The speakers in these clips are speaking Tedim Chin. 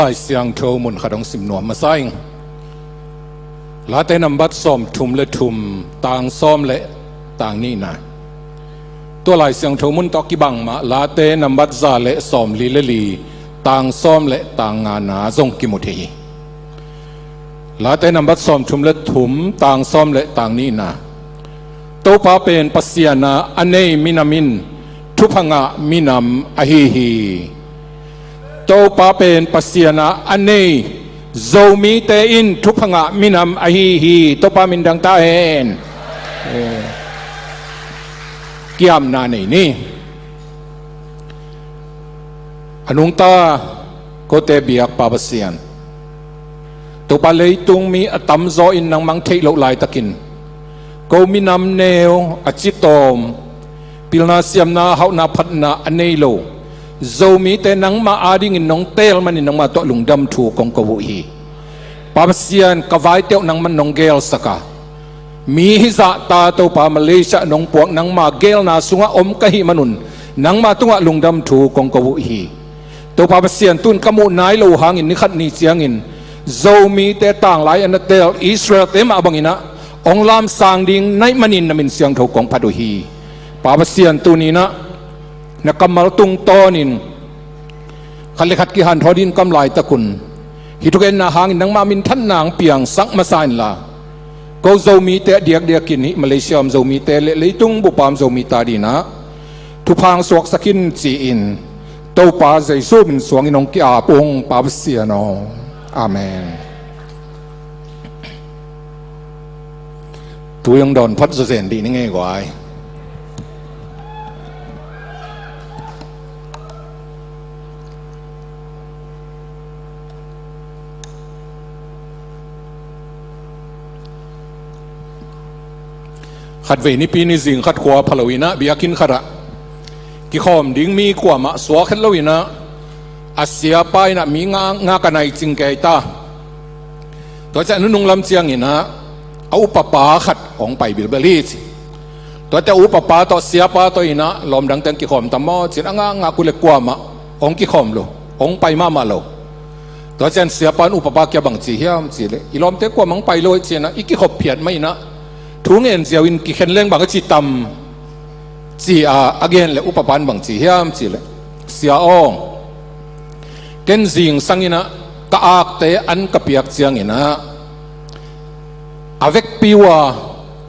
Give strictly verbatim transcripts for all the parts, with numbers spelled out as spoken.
Lai Siangtho mun khat hong sim nuam masa ing. Late nambat sawm thum le thum, tang sawm le tang nihna. Tua Lai Siangtho mun tawh kibang mah Late nambat za le sawm li le li, tang sawm le tang ngana zong kimu thei hi. Late nambat sawm thum le thum, tang sawm le tang nihna. Topa pen Pasian a a nei minam in thupha ngah minam ahi hi. Topa pen Pasian a a nei Zomite in thupha ngah minam ahi hi. Topa min dang ta hen. Eh. Kiamna nei ni. A nungta kote biak Pa Pasian, Topa leitung mi a tamzaw in nangmah theih loh laitakin ko minam neu a citawm, pilna siamna hauhna phatna a nei lo Zomite nangmah adingin nong teel manin nangmah tawh lungdam thu kong ko uh hi. Pa Pasian, ka vaiteuh nangmah nong geelsak a, mi hizahta Topa Malaysia nong puak nangma geelna sungah om ka hih manun nangma tungah lungdam thu kong ko uh hi. Topa Pasian, tun ka muh nai lo hangin ni khat ni ciangin Zomite tanglai a na teel Israelte mah banginah hong lamsang ding naih manin na min siangtho kong phat uh hi. Pa Pasian, tuninah na kammal tungtawnin khat le khat kihanthawn ding kam laitakun hih thugenna hangin nangma minthanna hong piangsak masa inla, ko Zomite a diakdiakin hih Malaysia om Zomite le leitung bupa om Zomite adinah thupha hong suaksak in ci-in Topa Jesu min suangin hong ki-ap ung, Pa Pasian aw. Amen. Tui hong dawn phot zawzen dih ni ngei guai. Khatvei nipi ni zing khat khua phalo inah biakinn khatah kikhawm ding mi kuamah suak het lo inah a siapa inah mi nga, nga ka nai cing kei ta. Tua ciah nunung lam cianginah a upapa khat hong pai bilbel hi ci. Tuate a upapa tawh siapa tawh inah lawmdang teng kikhawm tam maw ci-in a ngakngak uh le kuamah hong kikhawm lo, hong pai mahmah lo. Tua cian siapa in upapa kia bang ci hiam ci le, i lawmte kuamah hong pai lo hi ci-inah i kikhop phiat mah inah thu ngen ziau in kikhen leng bang a ci tam ci-a a gen le upapa in bang ci hiam ci le, sia aw, ken zingsang inah ka akte an ka piak cianginah a vekpi uh a,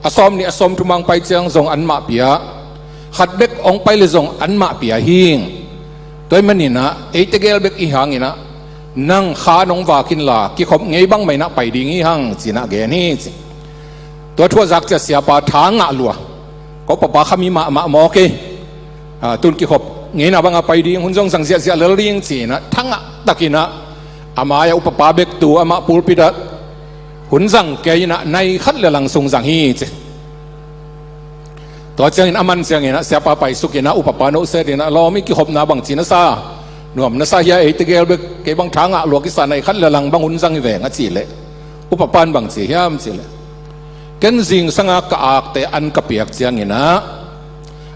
a sawm nih a sawm thum hong pai ciang zong anmah pia, khat bek hong pai le zong anmah pia hing. Tua ahih maninah eite gel bek i hanginah nang kha nong vak inla kikhop ngei bang mah inah pai ding hi hang ci-inah gen hi ci. Tua thu a zak ciah siapa tha ngah lua. Ko papa kha mi mahmah maw kei. Ah, tun kikhop ngeina banga pai ding, hun zong zang ziahziah lel ding ci-inah thangah takinah a mai-ah upapa bek tu amah pulpit ah hun zang kei inah nai khat le lang sung zang hi ci. Tua ciangin a man cianginah siapa paisuk inah upapa nohset inah lawm i kikhopna bang ci na sa, nuam na sa hia, eite gel bek kei bang tha ngah lua kisa, nai khat le lang bang hun zang hi veng a cih leh upapa in bang ci hiam cih leh, ken zingsanga ka akte an ka piak cianginah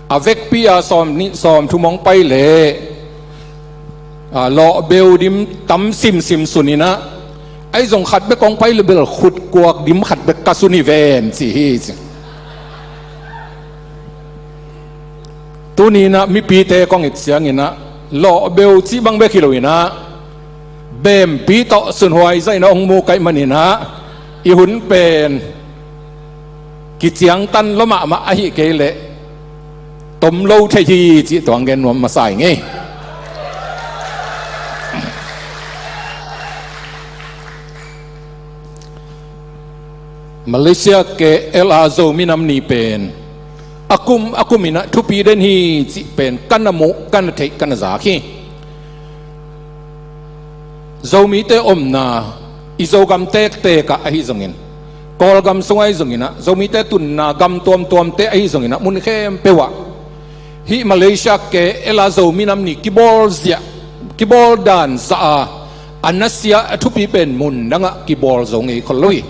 a vekpi a sawm nih sawm thum hong pai leh, a, lawhbeu dim tam simsim sun inah ahi zong khat bek hong pai le bel khutkuak dim khat bek ka sun hi ven ci hi ci. Tuninah mipite kong it cianginah lawhbeu cih bang bek hi lo inah bempi tawh sunhuai zainah hong mu kaih maninah i hun pen kiciangtan lua mahmah ahih kei leh tom lo thei hi cih tuang gen nuam masa ing ei. Malaysia K L a Zomi Nam Ni pen a kum a kum inah thupi den hi cih pen ka na muh, ka na theih, ka na zak hi. Zomite omna i Zogam tektek ah ahi zongin, Kawlgam sung ahi zonginah, Zomite tunna gam tuamtuamte ahi zonginah, mun khempeuh ah hih Malaysia K L a Zomi Nam Ni kibawl ziah, kibawl dan zah a, a nasia a thupi pen mun dangah kibawl zo ngei khol lo hi.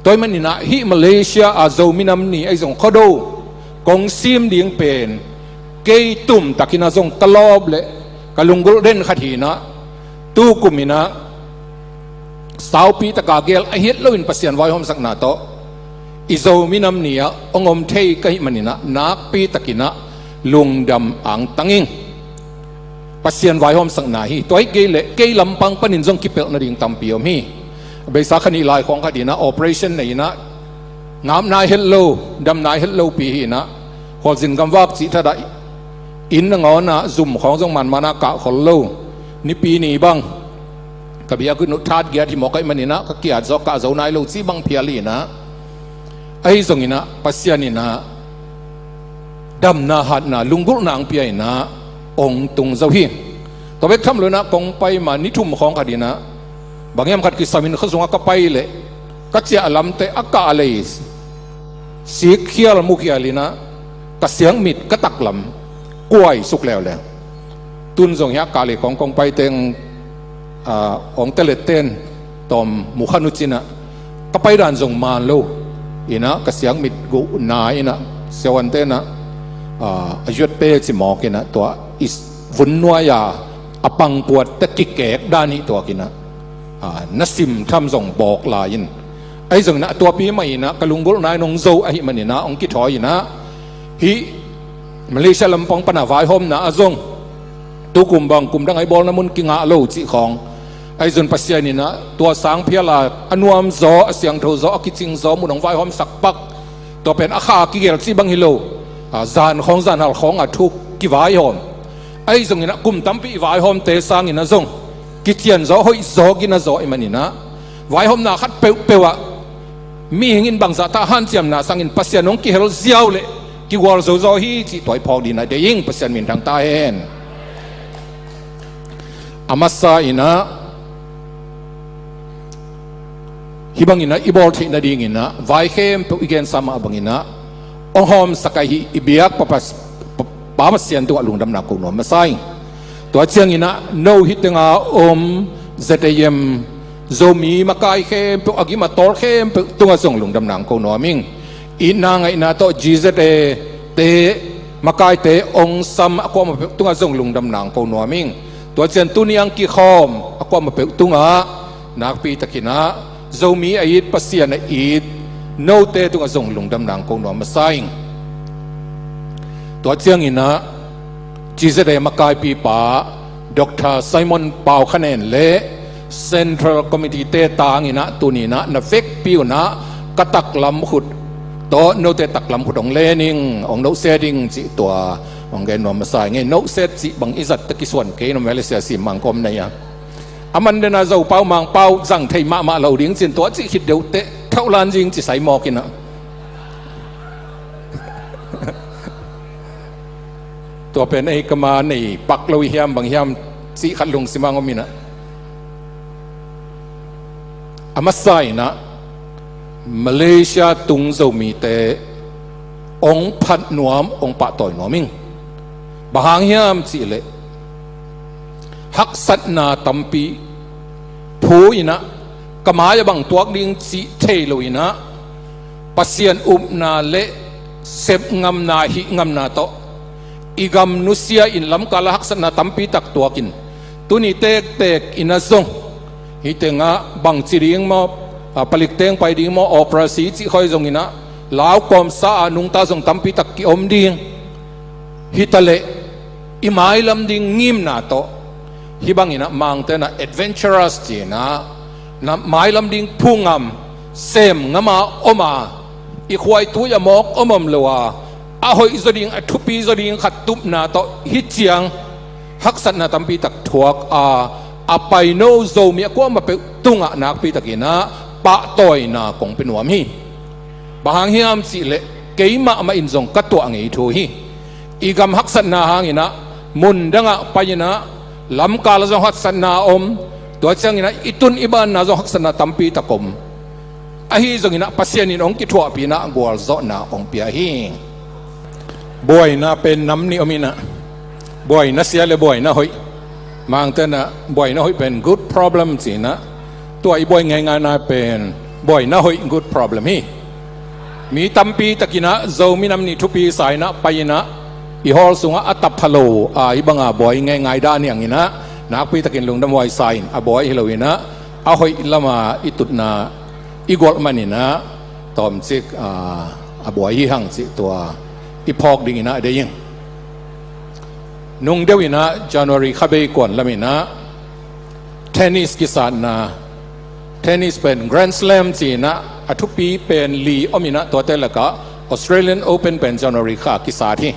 Tua ahih maninah hih Malaysia a Zomi Nam Ni ahi zong Khuado kong sim ding pen kei tumtakinah zong ka lawp le ka lunggulh den khat hinah, Tukum in ah saupi taka gel a hi het loin Pasian vaihawmsakna tawh i Zomi Nam Ni ah hong om thei ka hih manin ah nakpi takin ah lungdam angtang ing. Pasian vaihawmsakna hi. Tua hi kei leh kei lampang panin zong kipelh nading tampi om hi. A beisa kha nih lai khawng khat in ah operation nei in ah ngap nai het lo, dam nai het lopi hi in ah, khualzin gamvak cih that ah inn nangawn ah zum khawng zong manman ah kah khol lo. Nipi ni bang ka biakinn uh that giat hi mawk ahih manin ah ka ki-at zaw, kah zo nai lo cih bang phial hi in ah, ahi zongin ah Pasian in ah damna, hatna, lunggulhna hong pia in ah hong tung zo hi. Tua bek tham lo in ah kong pai ma ni thum khawng khat in ah bang hiam khat kisam in khuasung ah ka pai leh ka ciah lamte a kah lei sikkhial mukhial in ah ka siangmit, ka taklam kuai suk leuleu. Tun zong hiah kah lei khawng kong pai teng, ah, hong telet ten tawm mu kha nu cin ah ka pai dan zong man lo in ah ka siangmit guh nai in ah siavuante in ah, ah, a yuat pe ci mawk in ah tua i vun nuai a a pangkuat te kikek dan hi tuak in ah, ah, na sim tham zong bawk lai in. Ahi zongin ah tuapi mah in ah ka lunggulhna in hong zo ahih manin ah hong kithawi in ah hih Malaysia lampang pan a vaihawmna ah zong tukum bang kum dang a i bawlna mun kingah lo cih khawng, ahi zong Pasian in ah tua sang phial a a nuam zaw, a siangtho zaw, a kicing zaw mun hong vaihawmsak pak. Tua pen a kha a kigel cih bang hi lo, ah, zan khawng zan hal khawng a thu kivaihawm. Ahi zongin ah kum tampi i vaihawmte sangin ah zong kician zaw, hoih zaw, gina zaw ahih manin ah vaihawmna khat peuhpeuh ah mihing in bangzah ta hanciamna sangin Pasian hong kihel ziau leh kigual zo zaw hi cih tua i phawk dingin ah deih ing. Pasian min thang ta hen. A masa in ah hih bangin ah i bawl theih nadingin ah vai khempeuh i gensa mah bangin ah hong hawmsak ahi i biak Pa, Pa, Pa, Pa Pasian tungah lungdamna ko nuam masa ing. Tua ciangin ah no hih tenga om Z A M Zomi makai khempeuh, a gim a tawl khempeuh tungah zong lungdamna ko nuam ing. Itna ngaihna tawh G Z A te makaite hong sam a kuamah peuh tungah zong lungdamna ko nuam ing. Tua ciang tuni ang kikhawm a kuamah peuh tungah nakpi takin ah Zomi a it, Pasian a it note tungah zong lungdamna ko nuam masa ing. Tua ciangin ah G Z A makaipipa Doctor Simon Pau Khanen le Central Committee te tangin ah tuni in ah na vekpi un ah ka taklam khut tawh note taklam khut hong len ing, hong nohset ing cih tua hong gen nuam masa ing. Nohset cih bang i zat ta kisuan kei, no Malaysia sim mang kawm nei a. A man den a Zopau Mangpau zang thei mahmah lo ding cin tua cih khit deuh teh thauh lan zing ci sai mawk in ah. Tua pen ei kama nei pak lo i hiam bang hiam cih khat lungsim ang om in ah. A masa in ah Malaysia tung Zomite hong phat nuam, hong pahtawi nuam ing. Bang hang hiam cih leh haksatna tampi phu in ah ka mai ah bang tuak ding cih thei lo in ah Pasian upna le sepngamna, hihngamna tawh i gam nusia in lamkal ah haksatna tampi tak tuak in tuni tektek in ah zong hih tengah bangci ding maw, a, palik teng pai ding maw, operasi cih khawng zong in ah lau kawmsa a nungta zong tampi tak kiom ding. Hi ta leh i mailam ding ngimna tawh hih bangin ah Mangte'n ah adventurous ci-in ah na mailam ding phu ngam, sem ngam a om a, i khuaitui a mawk om om lo a, a hoih zaw ding, a thupi zaw ding khat tupna tawh hih ciang haksatna tampi tak thuak a, a paino Zomi a kuamah peuh tungah nakpi takin ah pahtawina kong pia nuam hi. Bang hang hiam cih leh keimah mah in zong ka tuah ngei thu hi. I gam haksatna hangin ah mun dangah pai in ah lamkal ah zong haksatna a om, tua ciangin ah i tun i banna zong haksatna tampi tak om. Ahi zongin ah Pasian in hong kithuahpih in ah gualzawhna hong pia hi. Buaina pen nam nih om in ah, buaina sia le buaina hoih. Mangte'n ah buaina hoih pen good problem ci-in ah, tua i buai ngeingaina pen buaina hoih good problem hi. Mi tampi takin ah Zomi Nam Ni thupi sa in ah pai in ah i hall sungah a tap pha lo a, hih banga buai ngeingai dan hi hangin ah nakpi takin lungdam huai sa in, a buai hi lo in ah, a hoih lama i tutna i gualh man in ah, tawmcik, ah, a buai hi hang cih tua i phawk ding in ah deih ing. Nung deuh in ah January kha bei kuan lam in ah tennis kisatna, tennis pen Grand Slam ci in ah a thupi pen li om in ah, tuate lakah Australian Open pen January kha kisat hi.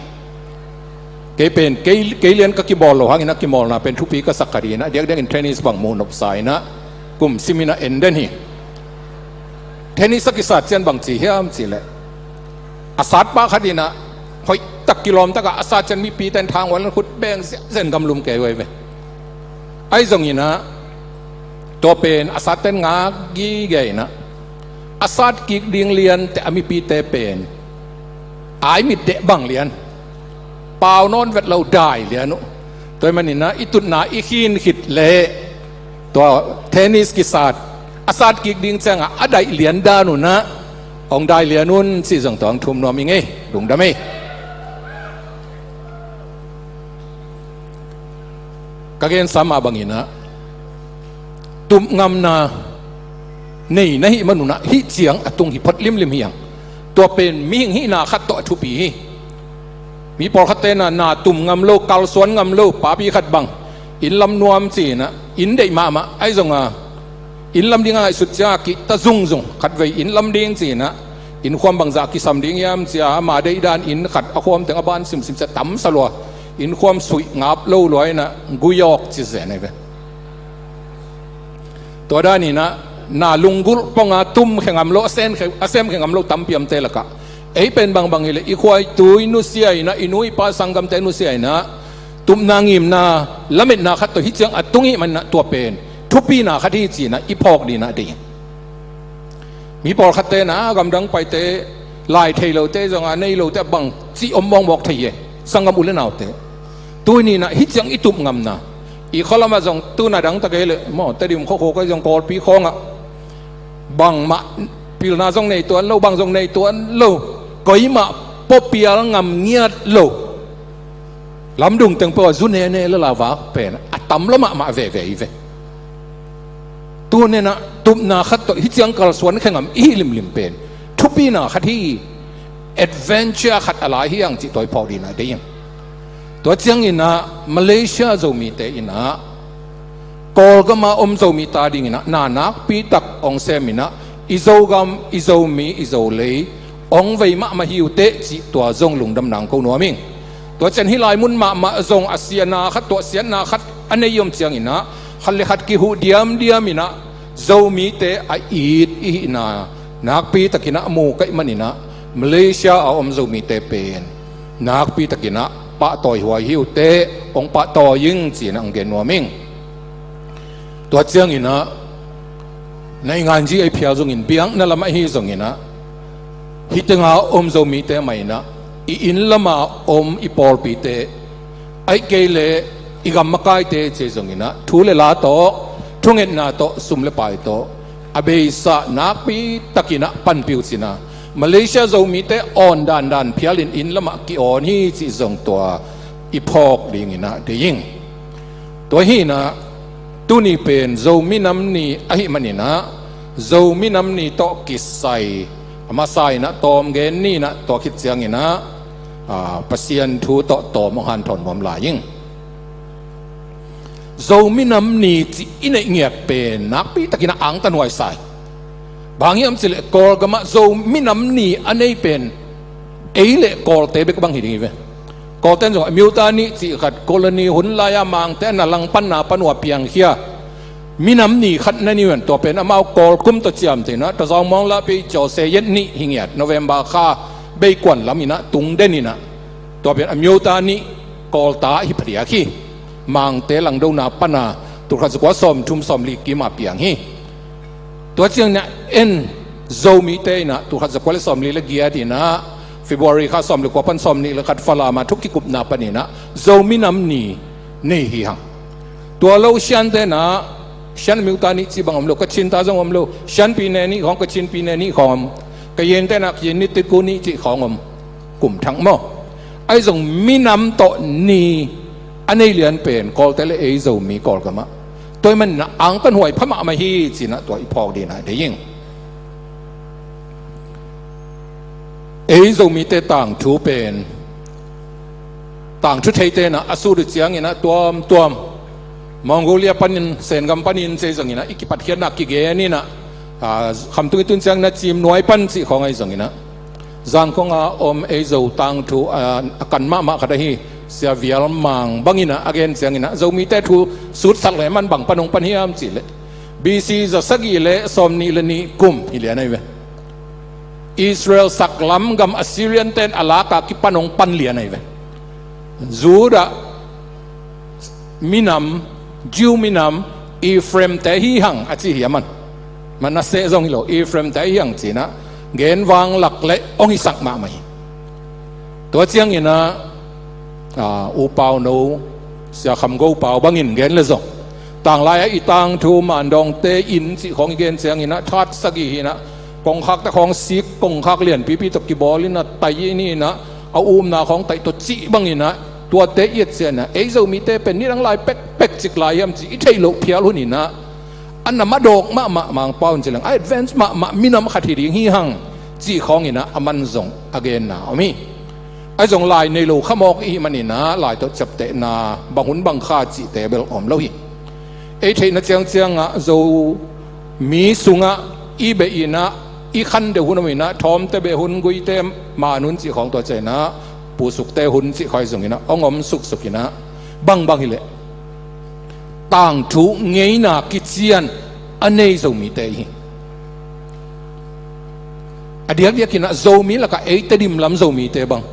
Kei pen, kei, kei lian ka kimawl lo hang in ah kimawlna pen thupi ka sak kha ding in ah, diakdiakin tennis bang muh nopsa in ah kum sim in ah en den hi. Tennis a kisat ciang bang ci hiam cih leh, a satpa khat in ah hoih tak kilawm takah a sat ciang mipite in thang huai lan khut beng ziahziah in gamlum kei huai ve. Ahi zongin ah tua pen a satte in ngak gige in ah, a sat kik ding lian teh a mipite pen ai mit deh bang lian, pau nawn vet lo dai lian uh. Tua ahih manin ah i tutna i khin khit leh tua tennis kisat, a sat kik ding ciangah a daih lian dan un ah hong dai lian un cih zong tua hong thum nuam ing ei. Lungdam ei. Ka gensa mah bangin ah, tup ngamna nei na hih man un ah hih ciang a tung hi phot limlim hi hang. Tua pen mihing hihna khat tawh a thupi hi. Mi pawlkhatte in ah na tum ngam lo, kalsuan ngam lo, papi khat bang inn lam nuam ci in ah inn deih mahmah, ahi zongah inn lam ding a ngaihsut ciang kihta zungzung, khatvei inn lam ding ci in ah, innkhuam bangzah kisam ding hiam ci a, ama deih dan inn khat a khuam teng a ban simsim ci a tamsa lua, innkhuam suih ngap lo lua in ah gui awk ci zen ahi ve. Tua dan in ah na lunggulh pong a tum khe ngam lo, a sem khe, a sem khe ngam lo tampi omte lakah, ei pen bangbang hi leh i khuaitui nusia in ah, i nu i pa sanggamte nusia in ah, tupna ngimna lametna khat tawh hih ciang a tung ahih man in ah tua pen thupina khat hi ci in ah i phawk ding in ah deih ing. Mi pawlkhatte in ah gamdang paite, lai thei lote zong a nei lote a bang ci om mawkmawk thei hi. Sanggam u le naute, tuni in ah hih ciang i tup ngamna, i khualamah zong tuna dang tak ei leh maw, Tedim khuakhua kei zong Kawlpi khawngah bangmah pilna zong nei tuan lo, bang zong nei tuan lo, koimah puapial ngam ngiat lo, lamdung teng peuh a zu nene le lavak pen a tam lua mahmah veve hi ve. Tuni in ah tupna khat tawh hih ciang kalsuan khe ngam i hih limlim pen thupina khat hi, adventure khat a lai hi hang cih tua i phawk ding in ah deih ing. Tua ciangin ah Malaysia Zomite in ah Kawlgam a om Zomi ta dingin ah na nakpi tak hong sem in ah, i Zogam, i Zomi, i Zolei hong vei mahmah hi uh teh cih tua zong lungdam nang ko nuam ing. Tua ciang hih lai mun mahmah zong a siatna khat, tua siatna khat a nei om ciangin ah khat le khat kihuh diamdiam in ah Zomite a it i hihna nakpi takin ah mu ka hih manin ah Malaysia a om Zomite pen nakpi takin ah pahtawi huai hi uh teh, hong pahtawi ing ci in ah hong gen nuam ing. Tua ciangin ah na i nganzi ei phial zongin, biakna lam ahi zongin ah, hih teng a om Zomite mah in ah, i inn lam a om i pawlpite, ahih kei leh i gam makaite ci zongin ah, thu le la tawh, thungetna tawh, sum le pai tawh a beisa nakpi takin ah panpih uh ci in ah, Malaysia Zomite awn dandan phial in inn lam ah ki-awn hi cih zong tua i phawk dingin ah deih ing. Tua hi in ah, tuni pen Zomi Nam Ni ahih manin ah, Zomi Nam Ni tawh kisai a masa in ah tawm gen ni in ah, tua khit ciangin ah, ah, Pasian thu tawh tawm hong hanthawn nuam lai ing. Zomi Nam Ni cih i neih ngiat pen nakpi takin ah angtan huai sa hi. Bang hiam cih leh Kawlgam ah Zomi Nam Ni a nei pen ei le Kawlte bek bang hi ding hi ve. Kawlte'n zong a မျိုးသားနေ့ cih khat colony hun lai-a Mangte a na langpanna pan uh a piangkhia minam ni khat na nei uh hen, tua pen amau Kawl kum tawh ciamteh in ah, Tazawng Mawng Lah Pei Caw Se Yet Ni hi ngiat, November kha bei kuan lam in ah tung den in ah, tua pen a မျိုးသားနေ့ Kawlta hi phadiak hi. Mangte langdona pan a tulkhat zakua sawmthum sawmli kim a piang hi. Tua ciangin ah en Zomite in ah tulkhat zakua le sawmli le giat in ah February kha sawm le kua pan sawmnih le khat Falam a thu kikupna panin ah Zomi Nam Ni nei hi hang. Tua lo Shan te in ah Shan မျိုးသားနေ့ cih bang om lo, Kachin ta zong om lo, Shanpi Ne Ni khawng, Kachinpi Ne Ni khawng om, Kayin te in ah Kayin နှစ်သစ်ကူးနေ့ cih khawng om. Kum thang maw. Ahi zong minam tawh ni a nei lian pen Kawlte le ei Zomi Kawlgamah. Tua ahih manin ah angpanhuai pha mahmah hi ci-in ah tua i phawk dingin ah deih ing. Ei Zomite tangthu pen, tangthu theite in ah a sut uh ciangin ah tuamtuam Mongolia panin, Sengam panin ci zongin ah i kipatkhiatna kigen in ah, ah, Khamtung i tun ciangin ah Ciimnuai pan cih khawng ahi zongin ah Zangkong a om ei Zo tangthu, ah, a kan mahmah khat ahi Sia Vial Mang bangin ah a gen ciangin ah Zomite thu sutsak leh aman bang pan hong pan hiam cih leh, B C za sagih le sawmnih le nih kum hi lian ahi ve. Israel saklam gam Assyrian ten a lak a kipan hong pan lian ahi ve. Judah minam, Jew minam, Ephraim te hi hang a ci hi a man. Manasseh zong hi lo, Ephraim te hi hang ci-in ah gen vang lak le hong hisak mahmah hi. Tua ciangin ah, ah, U Pau No, Sia Kham Go Pau bangin gen le zong, tanglai ah i tangthu Mandawngte inn cih khawng i gen ciangin ah that sagih hi-in ah kongkhakte khawng sik, kongkhak lianpipi tawh kibawl in ah tai in ah a umna khawng taih tawh cih bangin ah tuate i et ciangin ah ei Zomite pen nidang lai pekpek cik lai hiam cih i theih loh phial hun in ah a nam a dawk mahmah Mangpau in ci leng a advance mahmah minam khat hi ding hi hang cih khawngin ah aman zong a genna om hi. Ahi zong lai nei lo khamawk i hih manin ah lai tawh ciaptehna bang hun bang kha cihte bel om lo hi. Ei theihna ciangciang ah Zomi sungah i beh in ah i khan deuh hun om in ah Thawmte beh hun, Guite man hun cih khawng, tua ciangin ah Pu Sukte hun cih khawng ahi zongin ah hong om suksuk in ah bangbang hi leh tangthu ngeina kician a nei Zomite hi. A diakdiakin ah Zomi lakah ei Tedim lam Zomite bang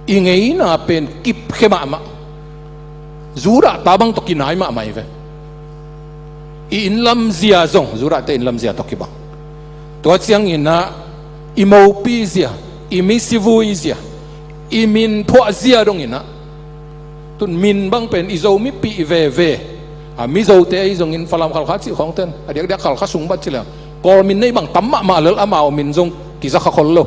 i ngeina pen kipkhia mahmah. Judah ta bang tawh kinai mahmah hi ve. I inn lamzia zong Judahte inn lamzia tawh kibang. Tua ciangin ah i mopi zia, i misivui zia, i min phuah zia dongin ah tun min bang pen i Zomipih veve. A, Mizote ahi zongin Falam, Khalkha cih khawngten a diakdiak Khalkha sung bat ci leng Kawl min nei bang tam mahmah lel amau min zong kiza kha khol lo.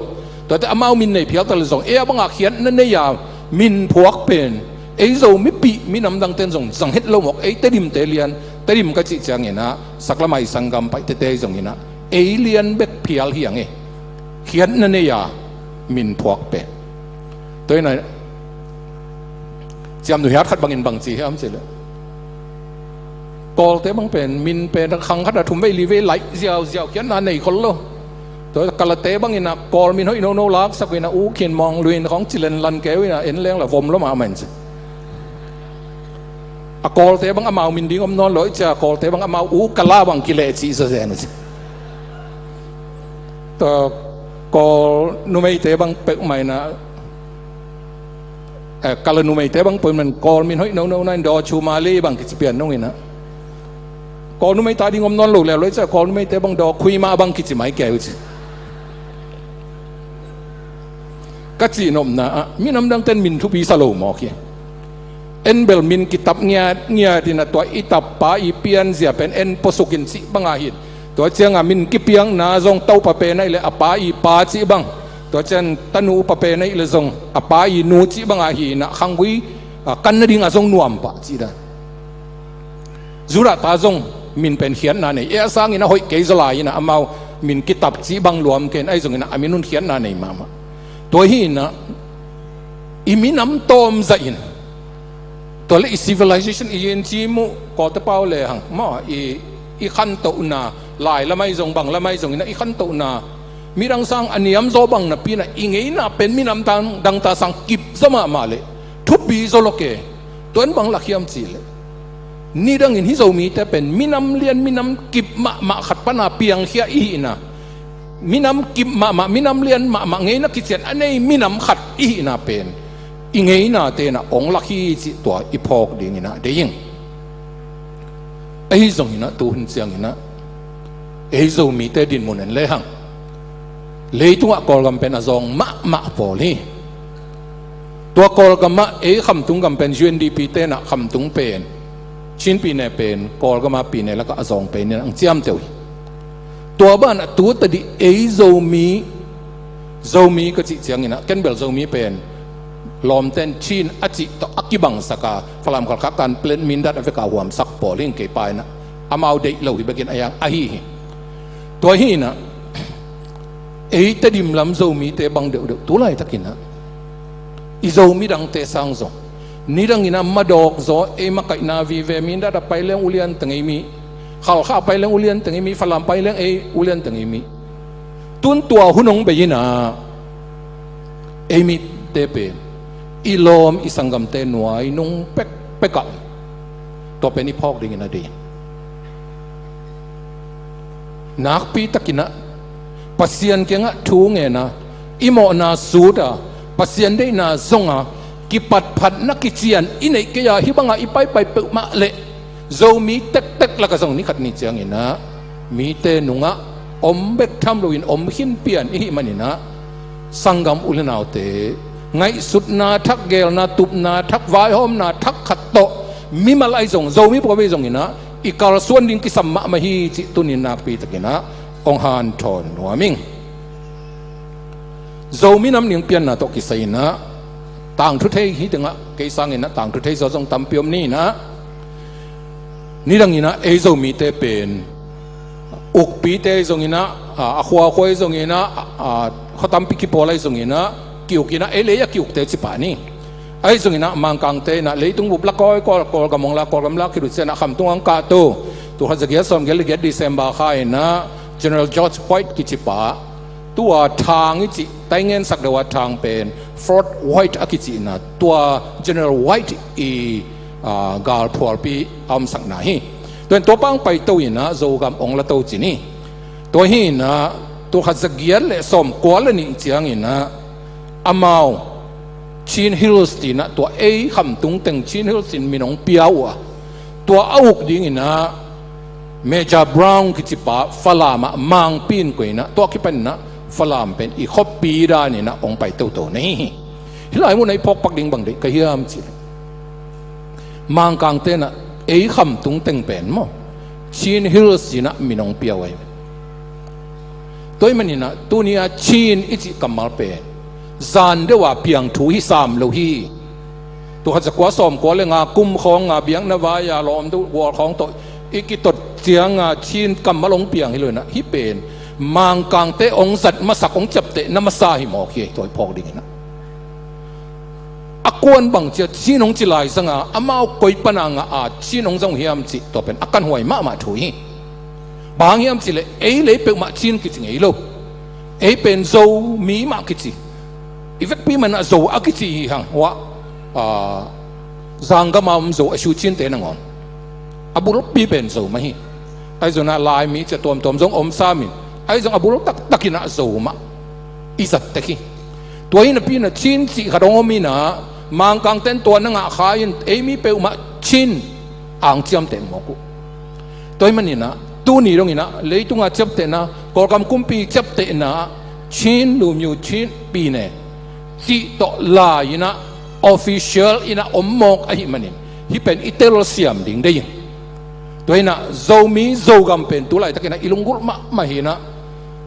Tuate amau min nei phial ta leh zong ei a bangah khiatna nei a min phuak pen ei Zomipih minam dangten zong zang het lo mawk. Ei Tedimte lian, Tedim ka cih ciangin ah saklamai sanggam Paite te ahi zongin ah ei lian bek phial hi hang e. Khiatna nei a min phuak pen. Tua hi-in ah Ciamnuih Hat khat bangin bang ci hiam cih leh Kawlte bang pen min pen khang khat ah thum vei li vei laih ziauziau, khiatna nei khol lo. Tua Kalate bangin ah Kawl min hoih nono laksak uh in ah U Khin Maung Luin khawng ci lenlan kei uh in ah en leng lah vom lua mahmah in ci. A Kawlte bang amau min ding om nawn lo, i cia Kawlte bang amau U Kala bang kileh cih zawzen uh ci. Tua Kawl numeite bang peuhmah in ah, eh, Kala numeite bang peuhmah in Kawl min hoih nono na in Daw Chu Ma Li bang kici pian nung in ah Kawl numei ta ding om nawn lo lel lo, i cia Kawl numeite bang Daw Khui Ma bang kici mai kei uh ci. Ka cih nopna ah minam dangten min thupi sa lo mawk hi. En bel min kitap ngiatngiat in ah tua i tappa i pianzia pen en puasukin cih bang ahi. Tua ciangah min kipiakna zong Topa pen ahih leh a pa i pa cih bang, tua ciang tanu upa pen ahih leh zong a pa i nu cih bang ahi in ah khanggui, a, kan nading a zong nuam pah cih dan. Judah ta zong min pen khiatna nei, ei a sangin a hoih kei zaw lai in ah amau min kitap cih bang luam kei in, ahi zongin ah a min un khiatna nei mahmah. Tua hi in ah i minam tawm zahin tua leh i civilization i yin ci muh Kawlte pau le hang maw, i, i khantohna lai lam ahi zong bang lam ahi zongin ah i khantohna midang sang a niam zaw bang napi in ah i ngeina pen minam dang, dangta sang kip zaw mahmah leh thupi zaw lo ke. Tua in bang lak hiam cih leh nidangin hih Zomite pen minam lian minam kip mahmah khat pana piangkhia i hihna, minam kip mahmah, minam lian mahmah, ngeina kician a nei minam khat i hihna pen i ngeinate in ah ong lak hi cih tua i phawk dingin ah deih ing. Ahi zongin ah tuhun ciangin ah ei Zomite dinmun en lehang leitungah Kawlgam pen a zawng mahmah pawl hi. Tua Kawlgamah ei Khamtung gam pen U N D P te in ah Khamtung pen, Chin pyine pen Kawlgama pyine lakah a zawng pen in ah ang ciamteh uh hi. Tua banah tu tadih ei Zomi, Zomi ka cih ciangin ah ken bel Zomi pen Lawmten Chin a cih tawh a kibangsak a, Falam Khalkha kan plan Mindat a vek a huamsak pawl hi ing. Kei pa in ah amau deih lo hi bekin a hiang ahi hi. Tua hi in ah ei Tedim lam Zomite bang deuhdeuh tu laitakin ah i Zomi dangte sang zong nidang in ah madawk zaw, ei makaihna vive, Mindat a pai leng ulian teng ei mi, Khalkha a pai leng ulian teng ei mi, Falam pai leng ei ulian teng ei mi. Tun tua hun hong bei in ah ei mite pen i lawm i sanggamte nuai nung pekpek ah tua pen i phawk dingin a deih. Nakpi takin ah Pasian kiangah thu ngen a, i mawhna sut a, Pasian deihna zong a, kipatphatna kician i neih kei a, hih bangah i paipai peuhmah leh Zomi tektek lakah zong ni khat ni ciangin ah mite nungah om bek tham loin om khin pian i hih manin ah, sanggam u le naute, ngaihsutna thak, geelna, tupna thak, vaihawmna thak khat tawh mimal ahi zong, Zomi pawlpi zongin ah i kalsuan ding kisam mahmah hi cih tuni-in nakpi takin ah hong hanthawn nuam ing. Zomi Nam Ning pianna tawh kisai in ah tangthu thei hi teng ah, kei sangin ah tangthu thei zaw zong tampi om ni in ah, nidang in ah ei Zomite pen ukpite zongin ah, a, a khuakhua zongin ah, a, a, khua tampi kipawl ahi zongin ah, ki-uk in ah, ei le ei a ki-ukte ci pah ni. Ahi zongin ah Mangkangte in ah leitung bup la kawikawi, Kawlgam hong la, Kawlgam la kilut ciang ah Khamtung hong kahto, tul khat za giat sawm giat le giat December kha in ah General George White kici pa, tua thang i cih, Taingen sak deuh a thang pen Fort White a kicihna, tua General White i, a, galphualpi a omsakna hi. Tua in tua pang paito in ah Zogam hong la to ci ni. Tua hi in ah tul khat za giat le sawm kua le nih ciangin ah amau Chin Hills ci in ah, tua ei Khamtung teng Chin Hills ci in min hong pia uh a, tua a uk dingin ah Major Brown kici pa Falam ah mangpi in koih in ah, tua kipan in ah Falam pen i khuapi dan in ah hong pai toto na hi hi. Hih lai mun ah i phawk pak ding bang deih ka hiam cih leh, Mangkangte in ah ei Khamtung teng pen maw, Chin Hills ci in ah min hong pia uh ahi. Tua ahih manin ah tuni a Chin i cih kammal pen zan deuh a piang thu hi sam lo hi. Tul khat za kua sawm kua le nga kum khawng a biakna vai a lawm deuh gual khawng tawh i kitot ciang a Chin kammal hong piang hi lo in ah, hih pen Mangkangte hong zat masak, hong ciaptehna masa hi mawk hi. Tua i phawk dingin ah, a kuan bang ci a Chin hong ci lai zang a, amau koi pan a ngah a Chin hong zang uh hiam cih, tua pen a kanhuai mahmah thu hi. Bang hang hiam cih leh ei le ei peuhmah Chin kici ngei lo. Ei pen Zomi mah kici. I vekpi man ah Zo a kici hi hang. Huah, a, Zanggam a om Zo, a Shu Chin te nangawn, a bulpi pen Zo mah hi. Ahi zongin ah Laimi ci a tuamtuam zong om sam in, ahi zong a bul taktak in ah Zo mah i zat tek hi. Tua hi napi in ah Chin cih khat hong om in ah, Mangkangte in tua na ngah kha in ei mi peuhmah Chin a hong ciamteh mawk uh. Tua ahih manin ah tuni dongin ah leitung a ciaptehna, Kawlgam kumpi ciaptehna, Chin Lumyu, Chin Pyine cih tawh lai in ah official in ah om mawk ahih manin, hih pen i telsiam ding deih ing. Tua hi in ah Zomi Zogam pen tu laitak in ah i lunggulh mahmah hi in ah,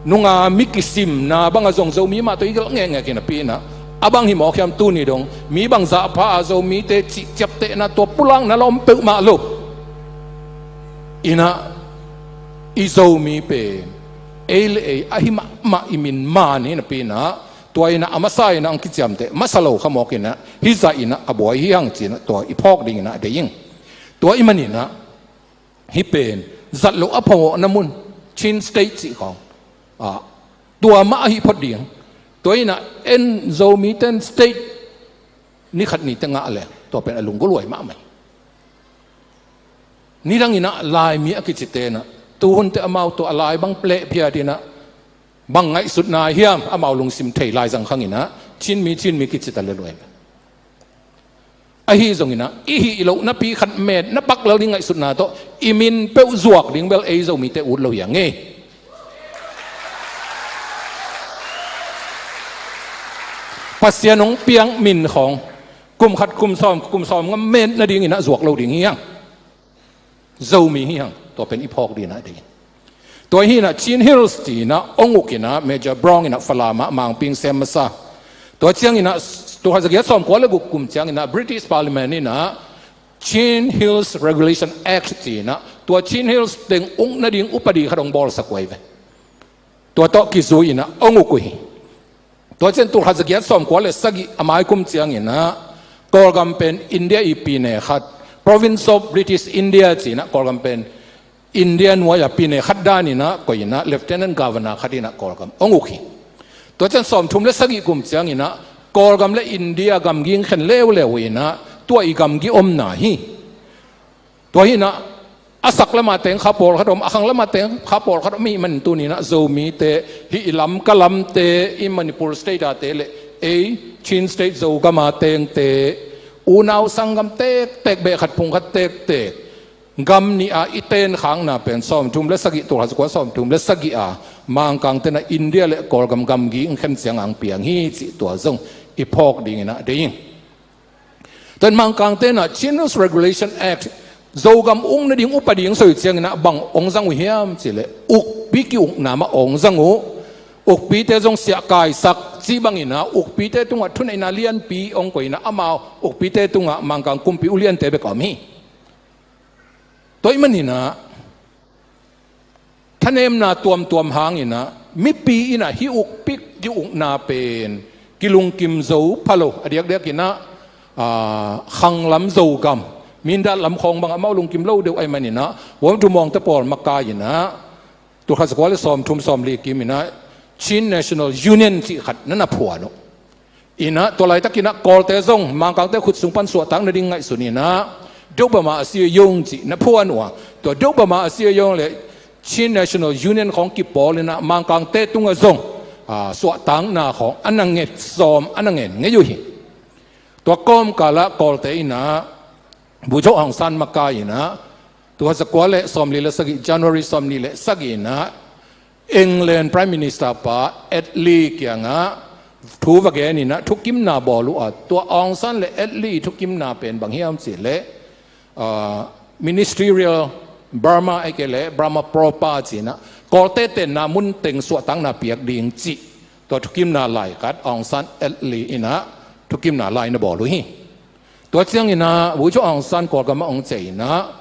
nunga mi kisimna bang a zong Zomi mah tawh i gelh ngekngek hi napi in ah, a bang hi mawk hiam, tuni dong mi bangzah pha a Zomite cih ciaptehna, tua pulakna la om peuhmah lo in ah, i Zomi pen ei le ei ahi mahmah i min man hi napi in ah, tua in ah a masa in ah hong kiciamteh masa lo kha mawk in ah, hih zah in ah a buai hi hang ci in ah tua i phawk dingin ah deih ing. Tua ahih manin ah hih pen zat loh a phamawhna mun, Chin State cih khawng, a, tua mah ahi phot ding. Tua in ah en Zomite in state ni khat ni teng ngah leh tua pen a lunggulhhuai mahmah hi. Nidang in ah Laimi a kicite in ah, tuhun teh amau tua a lai bang leh phiat in ah, bang ngaihsutna hiam, amau lungsim thei lai zang khang in ah Chinmi, Chinmi kici ta lel uh ahi. Ahi zongin ah i hih loh napi khat met na pak lel ding ngaihsutna tawh i min peuh zuak ding bel ei Zomite ut lo hi hang e. Pasian hong piak min khawng kum khat, kum sawm, kum sawmnga met nadingin ah zuak lo ding hi hang. Zomi hi hang, tua pen i phawk dingin ah deih ing. Tua hi in ah Chin Hills ci in ah hong uk in ah Major Brown in ah Falam ah mangpi hong sem masa. Tua ciangin ah Tulkhat zagiat sawmkua le guk kum ciangin ah British Parliament in ah Chin Hills Regulation Act ci-in ah tua Chin Hills teng uk nading upadi khat hong bawlsak uh hi ve. Tua tawh kizui-in ah hong uk uh hi. Tua ciang tulkhat zagiat sawmkua le sagih a mai kum ciangin ah Kawlgam pen India i pine khat, Province of British India ci-in ah Kawlgam pen India nuai-a pine khat danin ah koih in ah Lieutenant Governor khat in ah Kawlgam hong uk hi. Tua ciang sawmthum le sagih kum ciangin ah Kawlgam le India gamgi hong khen leuleu in ah tua i gamgi omna hi. Tua hi in ah a sak lamah teng kha pawlkhat om, a khang lamah teng kha pawlkhat om ahih manin tuni in ah Zomite, hih i Lamka lamte, i Manipur State-ate le ei Chin State Zogam-a tengte, unau sanggam tektek, beh khat phung khat tektek, gam nih-a i tenkhakna pen sawmthum le sagih, tulkhat zakua sawmthum le sagih-a Mangkangte in ah India le Kawlgam gamgi hong khen ciangah hong piang hi cih tua zong i phawk dingin ah deih ing. Tua in Mangkangte in ah Chin Hills Regulation Act, Zogam uk nading upadi hong sawi ciangin ah bang hong zang uh hiam cih leh ukpi ki-ukna mah hong zang uh. Ukpite zong siahkaisak cih bangin ah ukpite tungah thuneihna lianpi hong koih in ah amau ukpite tungah Mangkang kumpi uliante bek a om hi. Tua ahih manin ah thanemna tuamtuam hangin ah mipi in ah hih ukpi ki-ukna pen kilungkim zo pha lo, a diakdiakin ah, aa, khanglam Zogam, Mindat lam khawng bang amau lungkim lo deuh ahih manin ah Vuam Tum Muangte pawl makai in ah tulkhat zakua le sawmthum sawmli kim in ah Chin National Union cih khat na na phuan uh. In ah tua laitakin ah Kawlte zong Mangkangte khut sung pan suahtak nading ngaihsun in ah Deuh Bama a sia yong cih na phuan uh a, tua Deuh Bama a sia yong le Chin National Union khawng kipawl in ah Mangkangte tungah zong, aa, suahtakna khawng a na nget sawm, a na ngen ngei uh hi. Tua kawmkal ah Kawlte in ah Bogyoke Aung San makai in ah tulkhat zakua le sawmli le sagih, January sawmli le sagih in ah England Prime Minister pa Attlee kiangah thu va gen in ah thukimna bawl uh a, tua Aung San le Attlee thukimna pen bang hiam cih leh, aa, Ministerial Burma ahih kei leh Burma Proper ci-in ah Kawlte tenna mun teng suahtakna piak ding cih tua thukimna lai khat Aung San Attlee in ah thukimna lai na bawl uh hi. Tua ciangin ah Bogyoke Aung San Kawlgam ah hong ciah in ah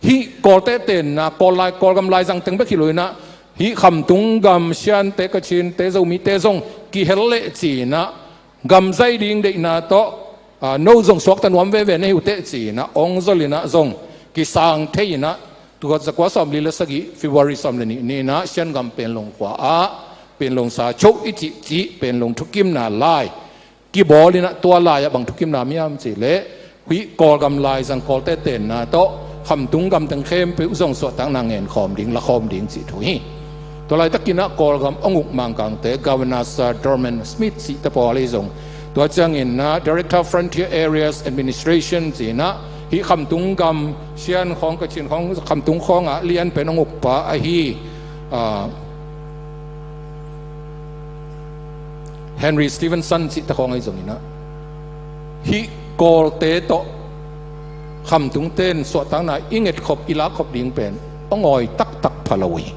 hih Kawlte tenna, Kawl lai, Kawlgam laizang teng bek hi lo in ah hih khamtung gam Shante, Kachinte, Zomite zong kihel leh ci-in ah gam zai ding deihna tawh, aa, no zong suakta nuam veve na hi uh teh ci-in ah hong zol in ah zong kisang thei in ah tulkhat zakua sawmli le sagih February sawm le nih ni in ah Shan gam Panglong khua ah Panglong sa choh i cih cih Panglong thukimna lai kibawl in ah tua lai-ah bang thukimna om hiam cih leh hih Kawlgam laizang Kawlte tenna tawh khamtung gam teng khempeuh zong suahtakna ngen khawm ding, la khawm ding cih thu hi. Tua laitakin ah Kawlgam hong uk Mangkangte Governor Sir Dorman Smith cihte pawl ahi zong, tua ciangin ah Director Frontier Areas Administration ci-in ah hih khamtung gam Shan khawng, Kachin khawng, khamtung khawngah lian pen hong ukpa ahi, aa, Henry Stevenson cihte khawng ahi zongin ah hih Kawlte tawh khamtungte in suahtakna i ngetkhop, i lakkhop ding pen hong awi taktak pha lo uh hi.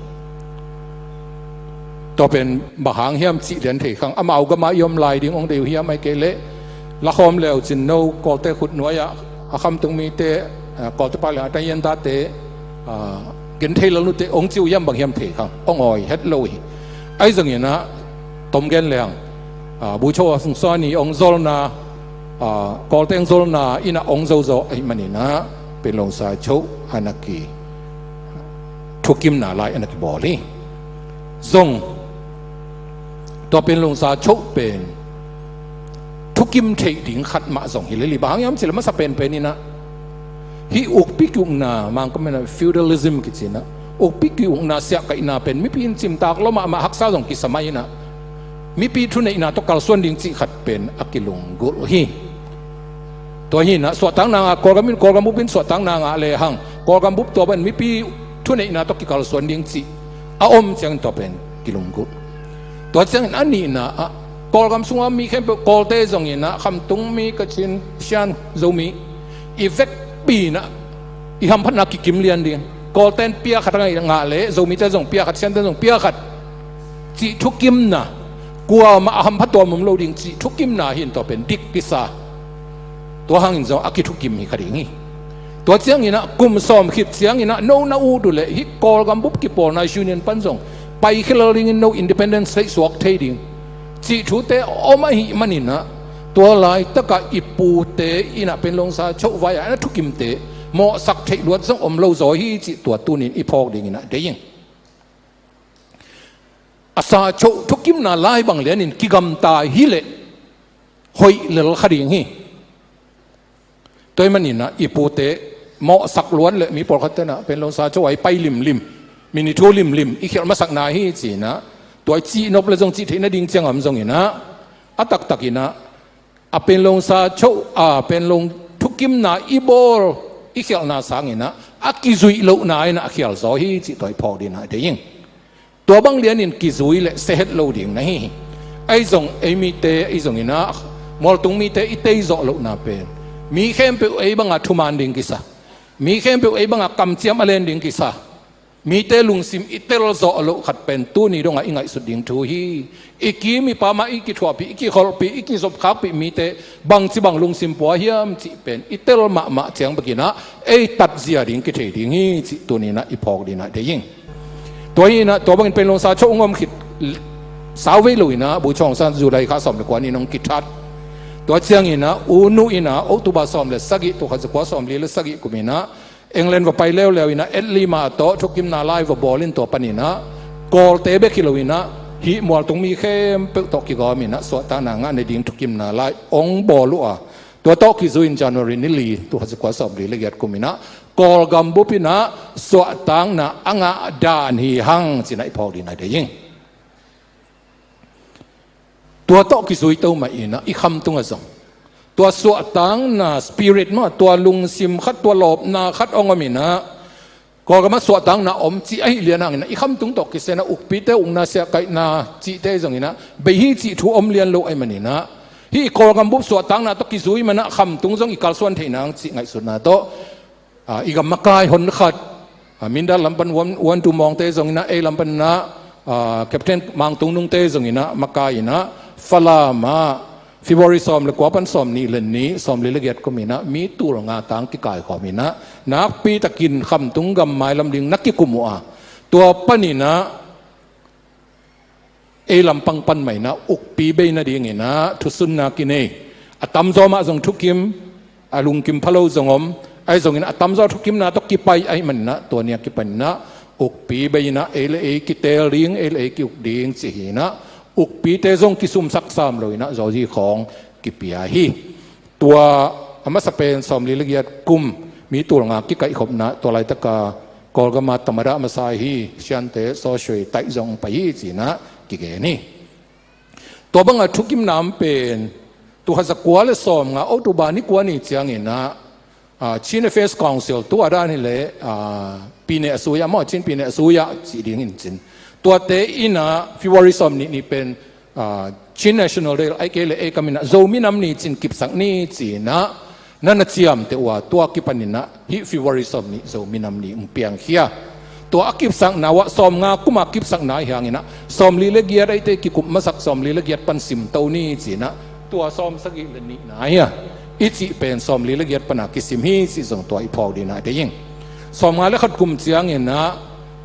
Tua pen bang hang hiam cih lian thei khang, amau gam ah i om lai ding hong deih uh hiam, ahih kei leh la khawm leu cin no Kawlte khut nuai-ah a khamtung mite, aa, Kawlte pau leng a tayen date, aa, gen thei lo nute hong ci uh hiam, bang hiam thei khang, hong awi het lo uh hi. Ahi zongin ah tom gen leng, aa, Bogyoke Aung San i hong zolna, aa, Kawlte hong zolna in ah hong zo zaw ahih manin ah Panglong sa choh a na ki thukimna lai a na kibawl hi. Zong tua Panglong sa choh pen thukim theih ding khat mah zong hi lel hi. Bang hang hiam cih leh masa penpen in ah hih ukpi ki-ukna, Mangkam in ah feudalism kici in ah, ukpi ki-ukna siahkaihna pen mipi in cimtak lua mahmah, haksa zong kisa mai in ah mipi thuneihna tawh kalsuan ding cih khat pen a kilunggulh hi. Tua hi in ah suahtakna ngah, Kawlgam in, Kawlgam bup in suahtakna ngah lehang Kawlgam bup tua bang mipi thuneihna tawh kikalsuan ding cih a om ciangin tua pen kilunggulh. Tua ciangin a nihna ah Kawlgam sunga mi khempeuh, Kawlte zongin ah khamtung mi, Kachin, Shan, Zomi, i vekpi in ah i hamphatna kikim lian ding. Kawlte in pia khat a ngah leh Zomite zong pia khat, Shante zong pia khat cih thukimna, Kuamah a hampha tuam om lo ding cih thukimna hi in tua pen dik kisa. Tua hangin zong a kithukim hi kha ding hi. Tua cianginah kum sawm khit cianginah no na ut uh leh hih Kawlgam bup kipawlna union pan zong pai khia lel dingin no independence theih suak thei ding cih thute om ahih maninah tua laitakah i pute inah Panglong sa choh vai-ah na thukimte mawhsak theih luat zong om lo zaw hi cih tua tunin i phawk dinginah deih ing. A sa choh thukimna lai bang lianin kigamta hileh hoih lel kha ding hi. Tua ahih maninah i pute mawhsak luat leh mi pawlkhat tenah Panglong sa choh ah i pai limlim, mi ni thu limlim i khialh masakna hi cinah tua i cihnop le zong cih theih nading ciang om zonginah a taktakinah a Panglong sa choh a Panglong thukimna i bawl i khialhna sanginah a kizuih lohna inah a khial zaw hi cih tua i phawk dinah deih ing. Tua bang lianin kizui le sehet lo ding na hi hi. Ahi zong ei mite ahi zonginah mualtung mite i tei zawh lohna pen mi khempeuh ei banga thuman ding kisa, mi khempeuh ei banga kamciam a len ding kisa, mite lungsim i tel zawh loh khat pen tuni dongah i ngaihsut ding thu hi. I kim i pamah i kithuahpih, i kikholhpih, i kizopkhakpih mite bangci bang lungsim pua hiam cih pen i tel mahmah ciang bekinah ei tatzia ding kithei ding hi cih tuninah i phawk dinah deih ing. Tua hinah tua bangin Panglong sa choh ngom khit sauvei loinah Bogyoke Aung San July kha sawm le kua ni nong kithat. Tua cianginah U Nu inah October sawm le sagih, tul khat za kua sawm li le sagih kuminah England va pai leuleu inah Attlee Ma tawh thukimna lai va bawl in tua paninah Kawlte bek hi loinah hih mualtung mi khempeuh tawh kigawm inah suahtakna ngah nading thukimna lai ong bawl uh a, tua tawh kizui in January ni li, tul khat za kua sawm li le giat kuminah Kawlgam bup inah suahtakna a ngah dan hi hang cinah i phawk dinah deih ing. Tua tawh kizui to mah inah i khamtung ah zong tua suahtakna spirit mah, tua lungsim khat, tua lawpna khat ong om inah Kawlgamah suahtakna om cih ahih lian hanginah i khamtung tawh kisai inah ukpite ukna, siahkaihna cihte zonginah bei hi cih thu om lian lo ahih maninah hih i Kawlgam bup suahtakna tawh kizui manah khamtung zong i kalsuan theih nang cih ngaihsutna tawh, a, i gam makai hon khat, a, Mindat lam pan Wan, Wan Tu Maung te zonginah, ei lam paninah, a, Captain Mang Tung Nung te zonginah makai inah Falam ah February sawm le kua pan sawm nih le nih, sawm li le giat kuminah mi tul nga tang kikaikhawm inah nakpitakin khamtung gam mailam ding na kikum uh a, tua paninah ei lampang pan mah inah ukpi bei nadinginah thusunna kinei. A tamzaw mah zong thukim, a lungkim pha lo zong om. Ahi zonginah a tamzaw thukimna tawh kipai ahih maninah tua ni a kipaninah ukpi bei inah ei le ei kiteel ding, ei le ei ki-uk ding cih hinah ukpite zong kisumsak sam loinah zawzi khawng kipia hi. Tua a masa pen sawm li le giat kum mi tul nga kikaihkhopna tua laitaka Kawlgama tamada masa hi, siante sawsui taih zong pai hi cinah kigen hi. Tua banga thukimna om pen tul khat za kua le sawm nga October ni kua ni cianginah, a, Chin Affairs Council, tua dan hileh, a, pine a sui-ah maw, Chin pine a sui-ah cih ding in cin, tuate inah February sawm nih ni pen, a, Chin National Day, ahih kei leh ei kam inah Zomi Nam Ni cin kipsak ni cinah na na ciamteh uh a, tua kipaninah hih February sawm nih Zomi Nam Ni ong piangkhia. Tua a kipsakna uh ah sawm nga kuma kipsakna hi hanginah sawm li le giat ahihte kikup masak sawm li le giat pan simto ni cinah tua sawm sagih le nihna hi a, i cih pen sawm li le giat pana kisim hi cih zong tua i phawk dinah deih ing. Sawm nga le khat kum cianginah,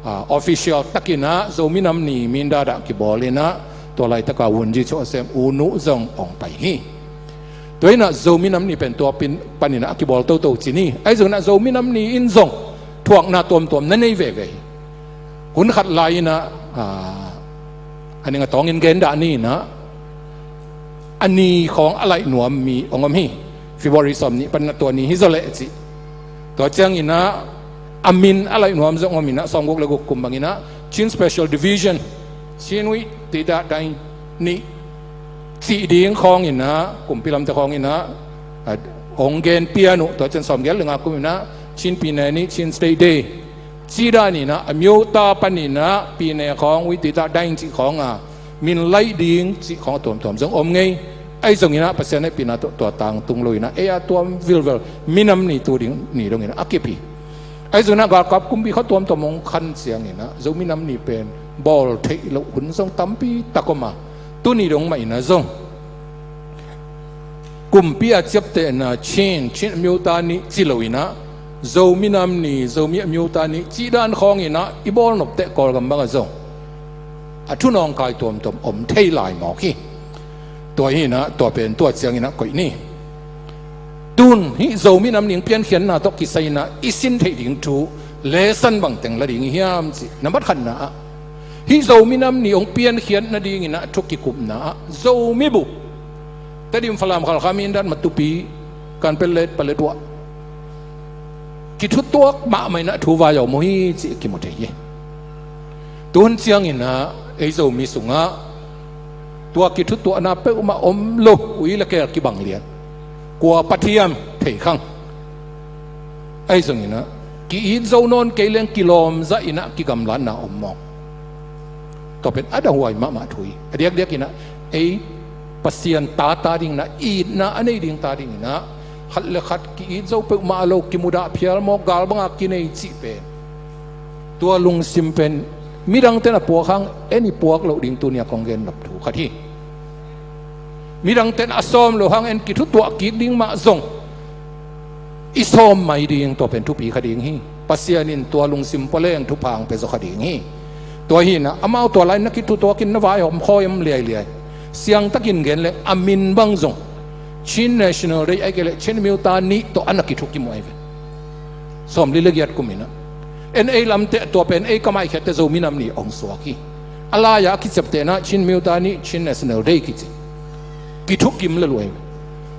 a, official takinah Zomi Nam Ni Mindat ah kibawl inah tua laitaka Wungyi Choesem U Nu zong ong pai hi. Tua inah Zomi Nam Ni pen tua pin, paninah a kibawl toto cin hi. Ahi zonginah Zomi Nam Ni in zong thuakna tuamtuam na nei veve hi. Hun khat lai inah, a, a ning a tawngin gen dah ni inah a ni khawng a laih nuam mi ong om hi. February sawm nih paninah tua ni hi zaw leh cih. Tua cianginah a min a laih nuam zong om inah sawm guk le guk kum banginah Chin Special Division, Chin Wit Tita Dai Ni cih ding khawnginah kumpi lamte khawnginah, a, ong gen pian uh. Tua ciang sawm giat le nga kuminah Chin Pine Ni, Chin State Day. Cih daninah a miota paninah pine khawng, Wit Tita Dai cih khawnga min laih ding cih khawng a tuamtuam zong om ngei. Ahi zonginah Pasian hehpihna tawh tua tangtung loinah ei a tuam vilvel minam ni tu ding ni donginah a kip hi. Ahi zonginah galkap kumpi kha tuamtuam ong khan cianginah Zomi Nam Ni pen bawl theih loh hun zong tampi tak om a, Tuni dong mah in ah zong kumpi a ciaptehna Chin, Chin အမျိုးသားနေ့ ci lo in ah Zomi nam ni, Zomi အမျိုးသားနေ့ cih dan khawng in ah i bawl nop teh Kawlgam bang ah zong a thu nawngkai tuamtuam om thei lai mawk hi. Tua hi in ah tua pen tua ciangin ah koih ni. Tun hih Zomi nam ni hong piankhiatna tawh kisai in ah i sin theih ding thu lesson bangteng la ding i hiam cih na mat khatna ah, hih Zomi nam ni hong piankhiat nadingin ah thu kikupna ah Zomi bup Tedim, Falam, Khalkha, Mindat, Matupi, Kanpetlet, Paletwa kithutuak mahmah in ah thu vai a om uh hi cih kimu thei hi. Tuhun ciangin ah ei Zomi sungah tua kithutuahna peuhmah om lo, ui le keel kibang lian, kua pathiam thei khang. Ahi zongin ah ki-it zo nawn kei leng kilawmzah in ah kigamlatna om mawk. Tua pen a dahuai mahmah thu hi. A diakdiakin ah ei Pasian ta ta dingin ah, itna a nei ding ta dingin ah khat le khat ki-it zo peuhmah lo, kimudah phial mawk, gal banga kinei cih pen tua lungsim pen midangte'n a puak hang en i puak loh ding tuni a kong gen nop thu khat hi. Midangte'n a sawm loh hang en kithutuah kik ding mah zong i sawm mai ding, tua pen thupi kha ding hi. Pasian in tua lungsim pua leng thupha hong pia zaw kha ding hi. Tua hi in ah amau tua lai-in na kithutuakin na vaihawm khawi om liailiai. Siangtakin gen leh a min bang zong Chin National Day ahih kei leh Chin အမျိုးသားနေ့ tawh a na kithukim uh ahi ve. Sawmli le giat kum in ah en ei lamteh tua pen ei kamaihkhiatteh Zomi nam ni hong suak hi. A lai-a a kiciaptehna Chin အမျိုးသားနေ့, Chin National Day kici kithukim lel uh ahi ve.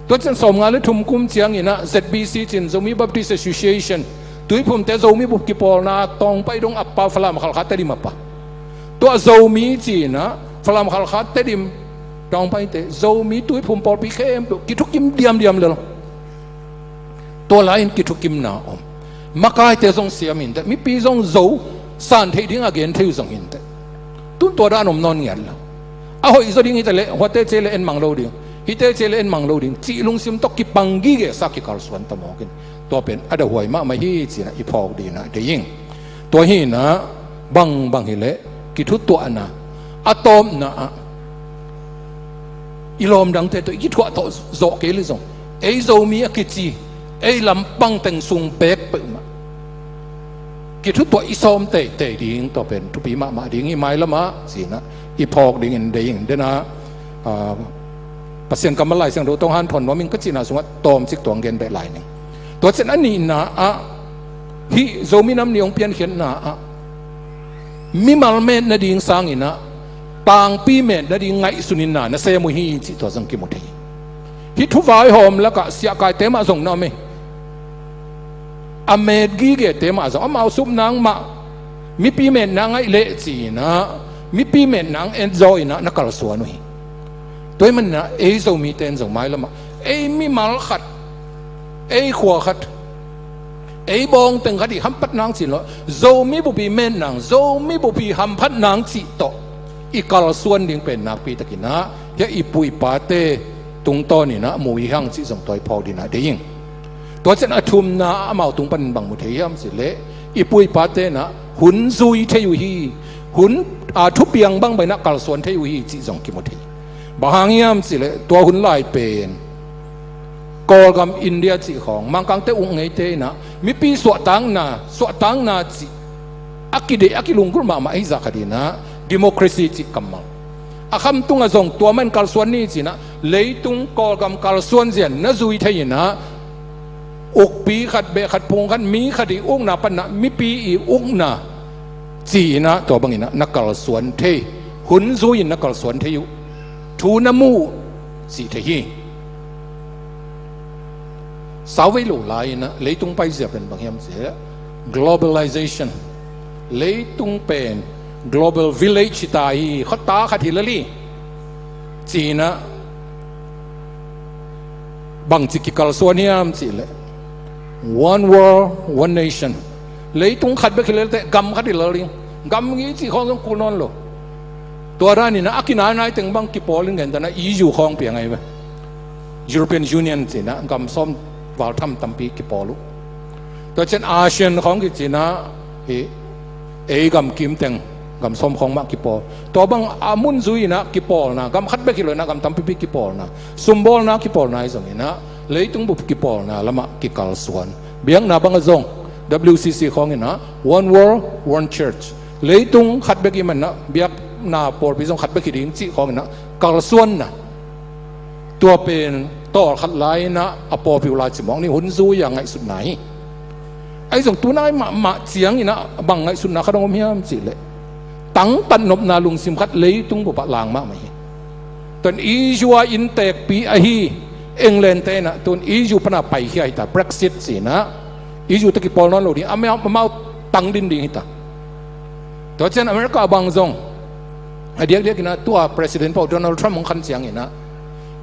Tua ciang sawmnga le thum kum ciangin ah Z B C ci-in Zomi Baptist Association, Tuiphumte Zomi bup kipawlna Tawngpai dong a pa, Falam, Khalkha, Tedim a pa, tua Zomi ci-in ah Falam, Khalkha, Tedim, Tawngpaite, Zomi Tuiphum pawlpi khempeuh kithukim diamdiam lel. Tua lai-in kithukimna om. Makaite zong siam inteh, mipi zong zo san theih ding a gen thei uh zong hi inteh. Tun tua dan om nawn ngiat lo. A hoih zaw ding hi ta leh, huate ci leh en mang lo ding, hihte ci leh en mang lo ding cih lungsim tawh kipang gige sa, kikalsuan ta mawk in. Tua pen a dahuai mahmah hi ci-in ah i phawk dingin ah deih ing. Tua hi in ah bangbang hi leh kithutuahna a tawpna ah i lawm dangte tawh i kithuah tawh zawh kei leh zong, ei Zomi a kici ei lam pangteng sung beek peuhmah kithutuah i sawm teitei ding, tua pen thupi mahmah ding hi. Mailam ah ci-in ah i phawk dingin deih ing. Dena, ah, Pasian kammal Lai Siangtho tawh hanthawn nuam ing ka cihna sungah tawmcik tuang gen beh lai ning. Tua ciang a nihna ah hih Zomi nam ni hong piankhiatna ah mimal met nading sangin ah tangpi met nading ngaihsun in na na sem uh hi cih tua zong kimu thei hi. Hih thu vaihawm lakah siahkaite mah zong na om hi. A met gigete mah zong amau sup nang mah mipi metna ngaih leh ci-in ah mipi metna hong en zaw in ah na kalsuan uh hi. Tua ahih manin ah ei Zomite in zong mailam ah ei mimal khat, ei khua khat, ei bawngteng khat i hamphat nang cih lo, Zomi bup i met nang, Zomi bup i hamphat nang cih tawh i kalsuan ding pen nakpi takin ah hih i pu i pate tungtawnin ah mu hi hang cih zong tua i phawk dingin ah deih ing. Tua ciang a thumna ah amau tung panin bang mu thei hiam cih leh, i pu i pate in ah hun zui thei uh hi, hun, a, thupiang bangbang in ah kalsuan thei uh hi cih zong kimu thei. Bang hang hiam cih leh tua hun lai pen Kawlgam India cih khawng Mangkangte uk ngeite in ah mipi suahtakna, suahtakna cih a kideih, a kilunggulh mahmah ahi zah khat in ah democracy cih kammal a khamtung ah zong tua mah in kalsuan ni ci-in ah leitung Kawlgam kalsuan zia na zui thei in ah ukpi khat, beh khat, phung khat, mi khat i ukna panin ah mipi i ukna ci-in ah tua bangin ah na kalsuan thei, hun zui-in na kalsuan thei uh, thu na mu uh cih thei hi. Sauvei lo lai-in ah leitung paizia pen bang hiam cih leh globalization, leitung pen global village hi ta hi, khuata khat hi lel hi ci-in ah bangci kikalsuan hiam cih leh one world, one nation. Leitung khat bek hi lel teh, gam khat hi lel ding. Gam i cih khawng zong kul nawn lo. Tua danin ah a kinainai teng bang kipawl in, gentehna E U khawng piang ahi ve. European Union ci-in ah gam sawm val tham tampi kipawl uh. Tua ciang ASEAN khawng kici-in ah hih ei gam kim teng Gam sawm khawng mah kipawl. Tua bang a mun zui inah kipawlna, gam khat bek hi lo inah gam tampipi kipawlna, sumbawlna kipawlna ahi zong inah leitung bup kipawlna lamah kikalsuan. Biakna bangah zong W C C khawng inah One World, One Church. Leitung khat bek i manah biakna pawlpi zong khat bek hi ding cih khawng inah kalsuanna. Tua pen tawlkhat lai inah a pawlpi uh lai cimawh ni, hun zui a ngaihsutna hi. Ahi zong tunai mahmah ciang inah bang ngaihsutna khat hong om hiam cihleh tangtat nopna lungsim khat leitung bupah lang mahmah hi. Tun E U a inntekpi ahi England te inah tun E U pana paikhia hi ta, Brexit ci inah E U te kipawl nawn lo ding, amau, amau tang din ding hi ta. Tua cian America bang zong a diakdiak inah tua President pau Donald Trump hong khan ciang inah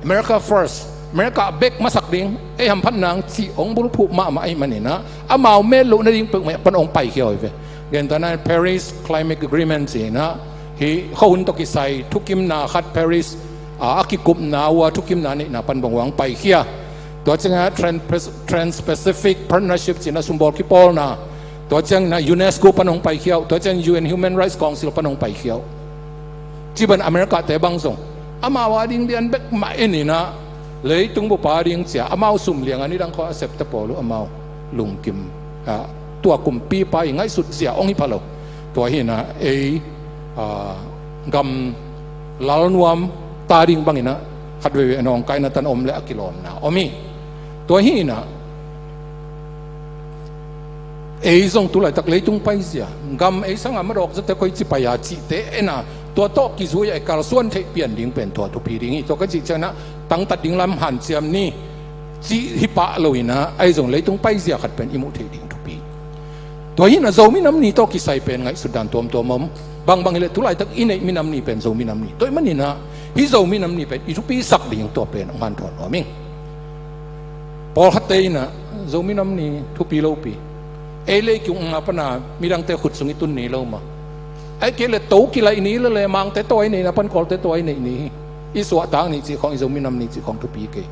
America first, America bek masak ding, ei hamphat nang cih hong bulphuh mahmah ahi man inah amau met loh nading peuhmah pan hong paikhia uh hi ve. Gentana Paris Climate Agreement ci inah hih khuahun tawh kisai thukimna khat Paris a, a kikupna uh a thukimna neihna pan bang uh hong paikhia. Tua ciangah Trans-, Trans-Pacific Partnership ci inah sumbawl kipawlna. Tua ciang inah UNESCO pan hong paikhia uh. Tua ciang U N Human Rights Council pan hong paikhia uh. Ci ban America te bang zong amau a ding lian bek mah en inah leitung bupa ding cia amau sum liang a nidang khawng a septe pawl uh amau lungkim, a, tua kumpipa i ngaihsut zia hong hi pha lo. Tua hi inah ei, a, gam lalnuam ta ding bang inah khat veivei a nawngkaina tan om le a kilawmna om hi. Tua hi inah ei zong tulaitak leitung paizia, gam ei sanga madawk zate koici pai a cihte ena tua tawh kizui a i kalsuan theih pian ding pen tua thupi ding hi. Tua ka cih ciangin ah tangtat ding lam hanciam ni cih hi pah lo inah, ahi zong leitung paizia khat pen i muh theih ding thupi. Tua hi inah Zomi Nam Ni tawh kisai pen ngaihsut dan tuamtuam om. Bangbang hileh tulaitak i neih minam ni pen Zomi Nam Ni. Tua ahih manin ah hih Zomi Nam Ni pen i thupisak ding tua pen hong hanthawn nuam ing. Pawlkhatte inah Zomi Nam Ni thupi lopi. Ei lei kiung nga pana midangte khut sung i tun ni lo mah. Ahih kei leh to kilaih ni le le Mangte tua i neihna pan Kawlte tua i neih ni hi. I suahtak ni cih khawng, i Zomi Nam Ni cih khawng thupi kei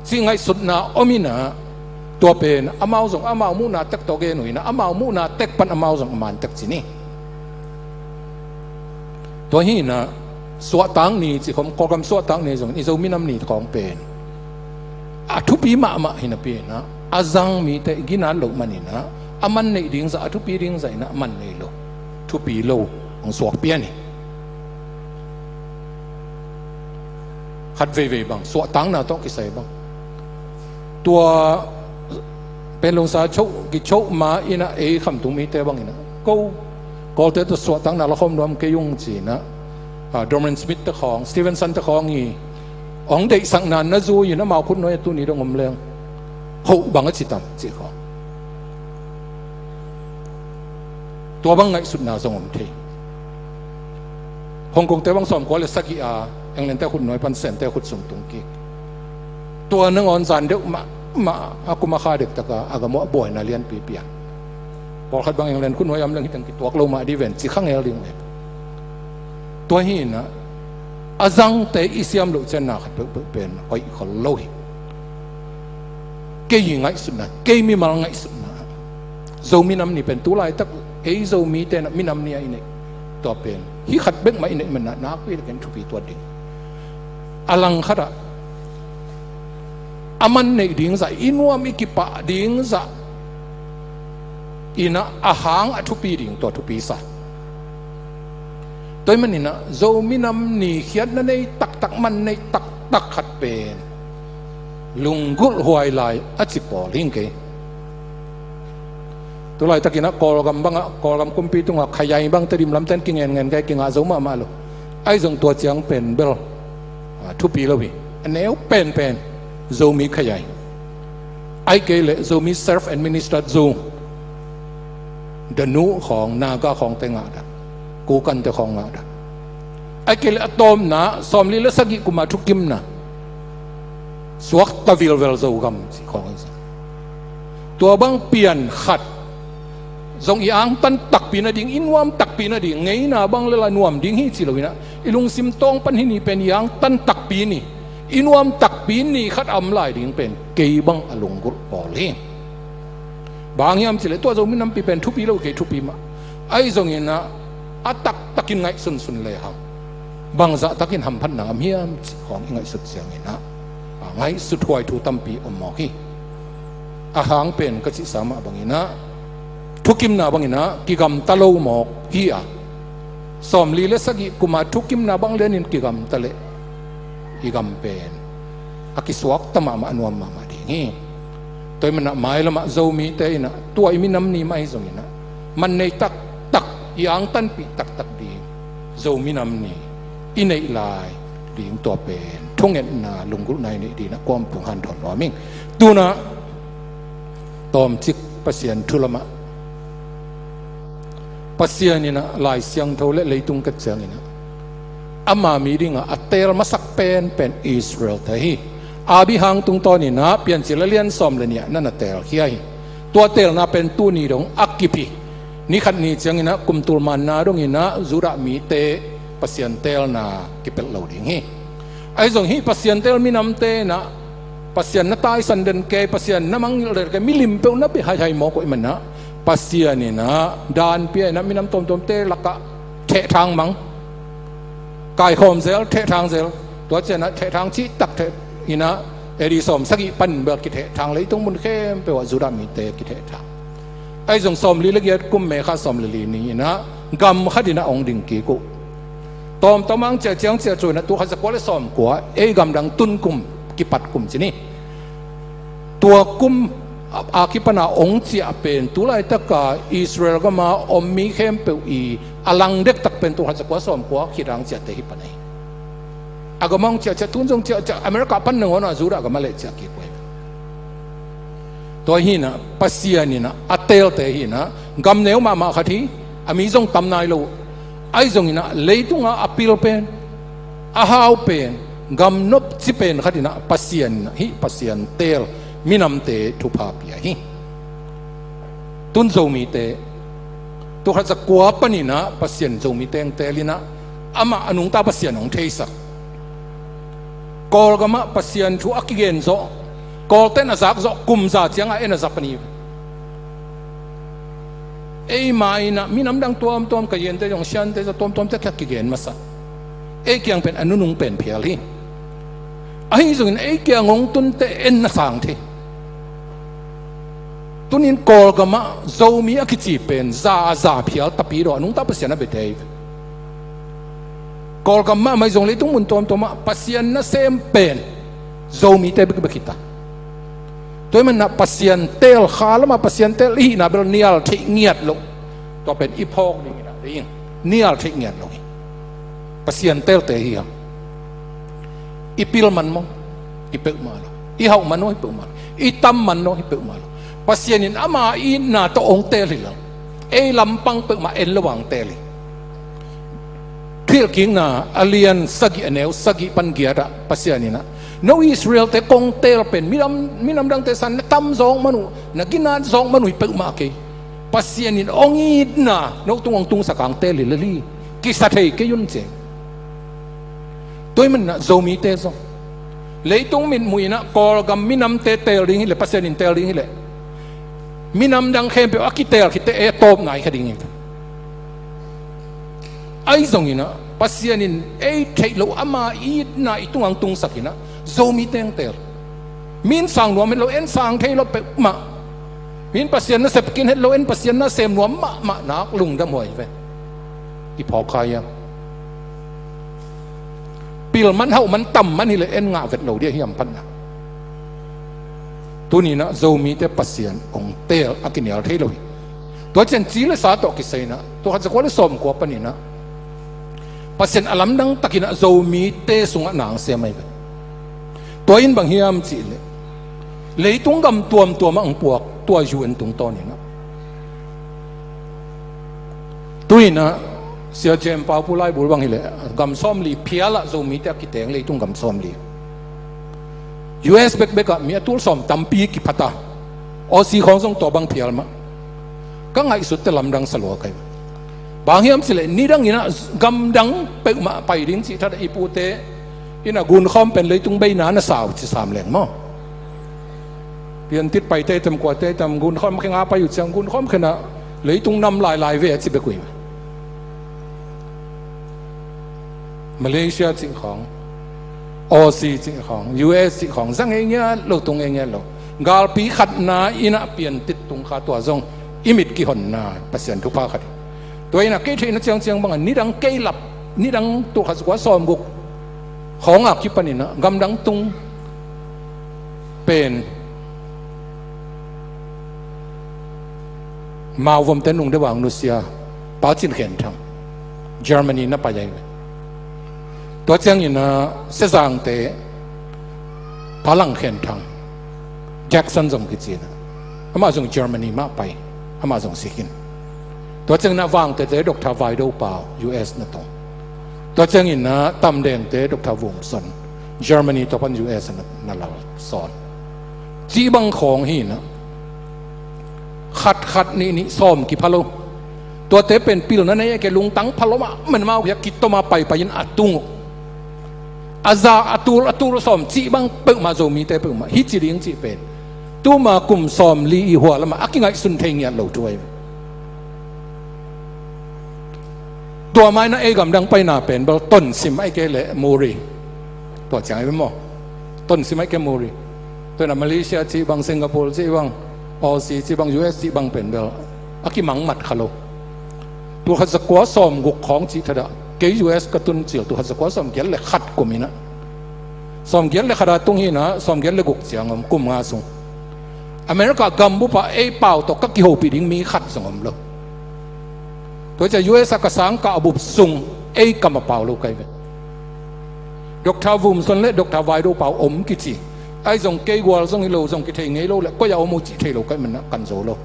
cih ngaihsutna om inah, tua pen amau zong amau muhna tek tawh gen uh inah amau muhna tek pan amau zong a man tek ci ni. Tua hi inah suahtak ni cih khawng, Kawlgam suahtak ni zong i Zomi Nam Ni khawng pen a thupi mahmah hi napi inah a zang mite i ginat loh man inah a man neih ding zah, a thupi ding zah inah a man nei lo, thupi lo hong suak pian hi. Khat veivei bang suahtakna tawh kisai bang, tua Panglong sa choh, kichoh ma inah ei Khamtung mite bang inah ko Kawlte tawh suahtakna la khawm nuam kei ung ci inah, ah, Dorman Smith te khawng, Stevenson te khawng i hong deihsakna na zui in amau khut nuai a tuni dong om leng hoh bang a ci tam cih khawng. Tua bang ngaihsutna zong om thei. Hong Kongte bang sawmkua le sagih a Englandte khut nuai pan Sente khut sung tung kik. Tua nangawn zan deuh mahmah a kum a kha dektak a a gam uah buaina lianpi pia. Pawlkhat bang England khut nuai a om leng hih teng kituak lo mah dih ven ci kha ngel ding ve. Tua hi inah a zangte i siam loh ciang na khat peuhpeuh pen hoih khol lo hi. Kei i ngaihsutna, kei mimal ngaihsutna, Zomi Nam Ni pen tulaitak ei Zomite na minam ni a i neih tua pen hih khat bek mah i neih man inah nakpi takin thupi tuat ding. A langkhat ah a man neih ding zah, i nuam i kipah ding zah inah a hang a thupi ding tua thupi sa. Tua ahih man inah Zomi Nam Ni khiatna nei taktak, man neih taktak khat pen lunggulh huai lai a ci pawl hi ing kei. Tulaitak inah Kawlgam bangah, Kawlgam kumpi tungah Khayai bang Tedim lamten kingenngen kei, kingah zo mahmah lo. Ahi zong tua ciang pen bel, ah, thupi lo hi. A neu penpen Zomi Khayai. Ahih kei leh Zomi self-administered zone, Danu khawng, Naga khawngte ngah dan, Kokante khawng ngah dan. Ahih kei leh a tawpna sawmli le sagih kum a thukimna suakta vilvel Zogam cih khawng hi. Tua bang pian khat zong i angtan takpi nading, i nuam takpi nading, ngeina bang le la nuam ding hi ci lo inah i lungsim tawng pan hih ni pen i angtan takpi ni, i nuam takpi ni khat a om lai ding pen kei bang a lunggulh pawl hi. Bang hang hiam cih leh tua Zomi Nampi pen thupi lo kei, thupi mah. Ahi zong inah a taktakin ngaihsunsun lehang bangzah takin hamphatna om hiam cih khawng i ngaihsut cianginah, a, ngaihsut huai thu tampi om mawk hi. A hang pen ka cihsa mah banginah thukimna banginah kigamta lo mawk hi a, sawmli le sagih kuma thukimna bang lianin kigamta leh i gam pen a kisuakta mahmah, a nuam mahmah ding hi. Tua ahih manah mailamah Zomite inah tua i minam ni mah hi zonginah, man nei taktak, i angtanpih taktak ding Zo minam ni i neih lai ding tua pen thungetna, lunggulhna i neih dinah kuampung hanthawn nuam ing. Tunah tawmcik Pasian thu lamah, Pasian inah Lai Siangtho le leitung kat cianginah ama mi dingah a teel masak penpen Israelte hi. Abraham tungtawninah Piancil a lian sawm le nih ah na na teelkhia hi. Tua teelna pen tuni dong a kip hi. Ni khat ni cianginah kum tul manna donginah Judah mite Pasian teelna kipelh lo ding hi. Ahi zong hih Pasian teel minamte inah Pasian na taisan den kei, Pasian na mangngilh den kei, milim peuh na bia haihai mawk uh ahih manah Pasian inah dan pia inah minam tuamtuamte lakah thehthang mang, kaikhawm zel, thehthang zel. Tua cianah thehthang cihtak theh inah A D sawm sagih panin bel kithehthang, leitung mun khempeuh ah Judah mite kithehthang. Ahi zong sawmli le giat kum May kha sawm le li ni inah gam khat inah hong ding kik uh. Tawmtawm ang ciah ciang ciah cuinah tul khat za kua le sawm kua, ei gamdang tun kum kipat kum ci ni. Tua kum a kipana hong ciah pen tu laitaka Israel gama om mi khempeuh i a lang dektak pen tul khat za kua sawm kua khit ang ciahte hi pan ahi. A gama hong ciahciah tun zong ciahciah America pan nangawnah Judah gama leh ciah kik uh hi. Tua hinah Pasian inah a teelte hinah gam neu mahmah khat hi. A mi zong tam nai lo uh. Ahi zonginah leitungah a pil pen, a hau pen, gam nopci pen khat inah Pasian inah hih Pasian teel minamte thupha pia hi. Tun Zomite tul khat za kua paninah Pasian Zomite hong teel inah amah a nungta Pasian hong theisak. Kawlgamah Pasian thu a kigen zawh, Kawlten a zak zawh kum za ciangah en a za pan hi. Eima inah minam dang tuamtuam, Kayente zong Siante zong tuamtuamte kha kigen masa. Ei kiang pen a nunung pen phial hi. Ahi zongin ei kiang hong tunte en na sang thei. Tunin Kawlgamah Zomi a kici pen za a za phial tapi daw a nungta Pasian a bia thei. Kawlgam mahmah hi zong leitung mun tuamtuamah Pasian nasem pen Zomite bekbek hi ta. Tua ahih manah Pasian teel, kha lamah Pasian teel i hihna bel nial theih ngiat loh. Tua pen i phawk dingin ah ding, nial theih ngiat loh hi. Pasian teelte hi hang. I pil man maw? Hi peuhmah lo. I hauh man maw? Hi peuhmah lo. I tam man maw? Hi peuhmah lo. Pasian in ama itna tawh hong teel hi lo. Ei lampang peuhmah en lo a hong teel hi. Thuhilhkikna a lian sagih a neu sagih pan giatah Pasian inah, no Israelte kong teel pen minam, minam dangte san na tam zawk man uh, na ginat zawk man uh hi peuhmah kei. Pasian in hong itna no tung hong tungsak a hong teel hi lel hi. Kisa thei kei un ci. Tua ahih manah Zomite zong leitung mitmuh inah Kawlgam minamte teel ding hileh, Pasian in teel ding hileh, minam dang khempeuh a kiteel khitte ei a tawpna hi kha ding hi. Ahi zonginah Pasian in ei theih loh ama itna i tungah hong tungsak inah Zomite hong teel. Min sang nuam het lo, en sang thei lo peuhmah. Min Pasian nasep kin het lo, en Pasian nasem nuam mahmah nak lungdam huai ve. I phawk kha hiam? Pil man, hauh man, tam man hileh en ngah vet lo dia hiam phatna. Tuninah Zomite Pasian hong teel a kinial thei lo hi. Tua ciang ci le sa tawh kisai inah tul khat za kua le sawm kua paninah Pasian a lamdang takinah Zomite sungah na hong sem ahi ve. Tua in bang hiam cihleh, leitung gam tuamtuamah hong puak tua U N tungtawninah. Tuinah Sia Jem Pau Pu Laibul bang hileh gam sawmli phialah Zomite a kiteng, leitung gam sawmli. U S bekbekah mi a tul sawm tampi kiphat a, Aussie khawng zong tua bang phial mah. Ka ngaihsutte lamdang sa lua kei. Bang hiam cihleh nidang inah gamdang peuhmah pai ding cih thatah i pute inah gunkhawm pen leitung beina na sa uh ci sam leng maw? Piantit pai teitam, kua teitam, gunkhawm khenga pai uh ciang gunkhawm khenah leitung nam lailai ve a ci bek uh hi. Malaysia cih khawng, Aussie cih khawng, U S cih khawng, za ngei ngiat lo, tung ngei ngiat lo. Galpi khatna in a piantit tung kha, tua zong i mit kihonna Pasian thupha khat hi. Tua in a kei theihna ciangciang bangah nidang kei lap, nidang tul khat za kua sawmguk khawngah kipanin a gamdang tung pen Mauvam te nungdeuh a nusia Pa Cin Khen Thang, Germany na pai ahi ve. Tua ciangin a Sezang te Pa Lang Khen Thang, Jackson zong kici in a, amah zong Germany mah pai, amah zong si khin. Tua ciangin a Vangte te Doctor Vai Do Pau, U S na tung. Tua ciangin a Tamdeng te Doctor Vum Son, Germany tua pan U S na, na lal sawn. Cih bang khawng hi in a, khat khat nih nih sawm kipha lo. Tuate pen pilna nei a kei lungtang pha lo mah, man mau kia kitoma pai pai in a tung uh. A za a tul a tul sawm cih bang peuhmah, Zomite peuhmah hi ci ding cih pen tuma kum sawmli i hua lamah a kingaihsun thei ngiat lo thu ahi. Tua mai na ei gamdang paina pen bel Tonsim ahi kei leh Muri. Tua ciang ahi maw? Tonsim ahi kei Muri. Tua in a Malaysia cih bang, Singapore cih bang, Aussie cih bang, U S cih bang pen bel a kimangmat kha lo. Tul khat za kua sawmguk khawng cih thadah, kei U S ka tun cil tul khat za kua sawmgiat le khat kum in a, sawmgiat le khat a tung hi in a, sawmgiat le guk ciang om, kum nga sung. America gambup ah ei pau tawh ka kihopih ding mi khat zong om lo. Tua ciang U S a ka sangkah a bup sung ei kam a pau lo ka hi ve. Doctor Vum Son le Doctor Vai Do Pau om kici. Ahi zong kei gual zong hi lo, zong kithei ngei lo le koi a om uh cih thei lo ka hih manin a kan zo lo.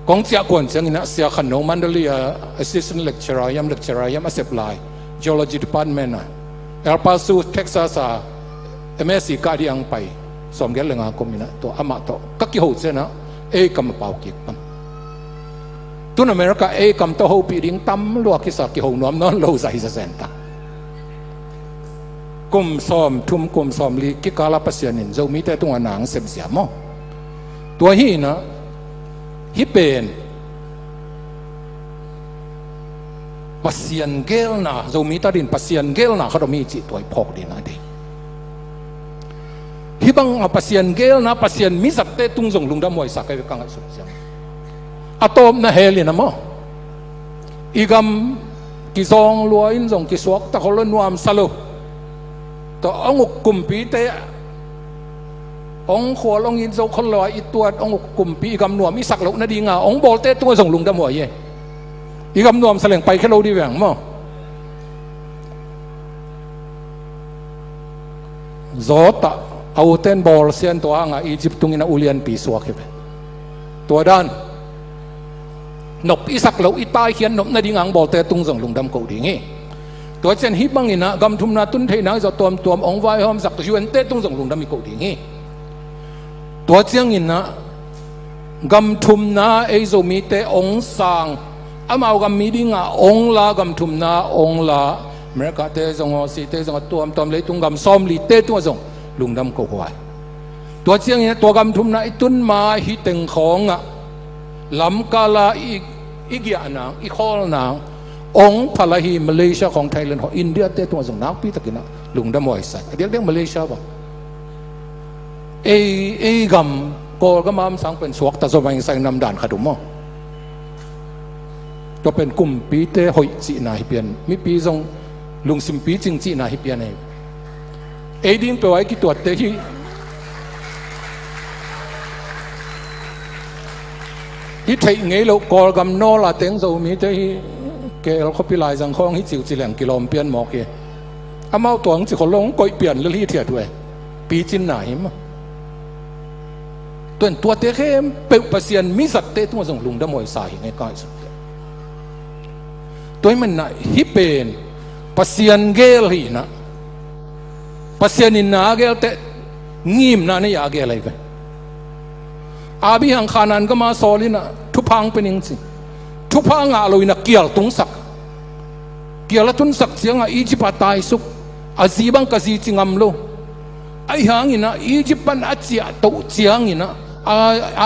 Kong ciah kuan ciangin a Sia Khan No Mandalay a assistant lecturer hiam, lecturer hiam a sep lai, geology department a, El Paso, Texas a M S C kah ding a pai, sawmgiat le nga kum in a, tua amah tawh ka kiho ciang a ei kam a pau kik pan. Tun America ei kam tawh hopih ding tam lua kisa, kiho nuam nawn lo zah hi zazen ta. Kum sawmthum, kum sawmli kikal a Pasian in Zomite tungah na hong sepzia maw? Tua hi in a, hih pen Pasian geelna, Zomite adingin Pasian geelna khat om hi cih tua i phawk ding a deih. Hih bang a Pasian geelna, Pasian mizatte tung zong lungdam huai sa ka hi ve, ka ngaihsut ciang. A tawpna hell in a maw? I gam kizawng lua in zong kisuakta khol lo, nuamsa lo. Tua hong uk kumpite, hong khual hong it zo khol lo a i tuat, hong uk kumpi i gam nuam i sak loh nading a hong bawlte tungah zong lungdam huai hi. I gam nuamsa leng paikhia lo ding veng maw? Zawt ah a uten bawlsia in tua hang a Egypt tung in a ulianpi suak hi ve. Tua dan nop i sak loh, i taikhiat nop nading a hong bawlte tung zong lungdam ko ding hi. Tua ciang hih bang in a gam thumna tun theih nang i zawh tuamtuam hong vaihawmsak U N te tung zong lungdam i ko ding hi. Tua ciangin a gam thumna ei Zomite hong sang, amau gam mi ding a hong la, gam thumna hong la America te zong, Aussie te zong, a tuamtuam leitung gam sawmli te tungah zong lungdam ko huai. Tua ciangin a tua gam thumna i tun ma hih teng khawng ah lamkal a i, i giah nang, i khawl nang hong phal ahi Malaysia khawng, Thailand khawng, India te tungah zong nakpi takin a lungdam huai sa hi. A diakdiak Malaysia bang, ei, ei gam, Kawlgam a om sang pen suakta zaw mah ing sa ing, nam dan khat um maw? Tua pen kumpite hoih cihna hi pian, mipi zong lungsim picing cihna hi pian hi. Ei ding peuh a i kituatte hi. Hi theih ngei loh Kawlgam nawl a teng Zomite hi, K L khuapi laizang khawng hi ciuci leng kilawm pian mawk hi. Amau tua hong ci khol lo, hong koih pian lel hi thiat uh e. Picinna hi maw? Tua in tuate khempeuh Pasian mizatte tungah zong lungdam huai sa hi ngei ka ngaihsut. Tua ahih manin a hih pen Pasian geel hi in a, Pasian in na a geelteh ngimna nei a a geel ahi ve. Abi hang Khanaan gam a sawl in a thupha hong pia ning ci. Thupha ngah lo in a kial tungsak. Kial a tunsak ciang a Egypt a taisuk. A zi bang ka zi ci ngam lo. Ahi hangin a Egypt pan a ciahtoh ciangin a, a,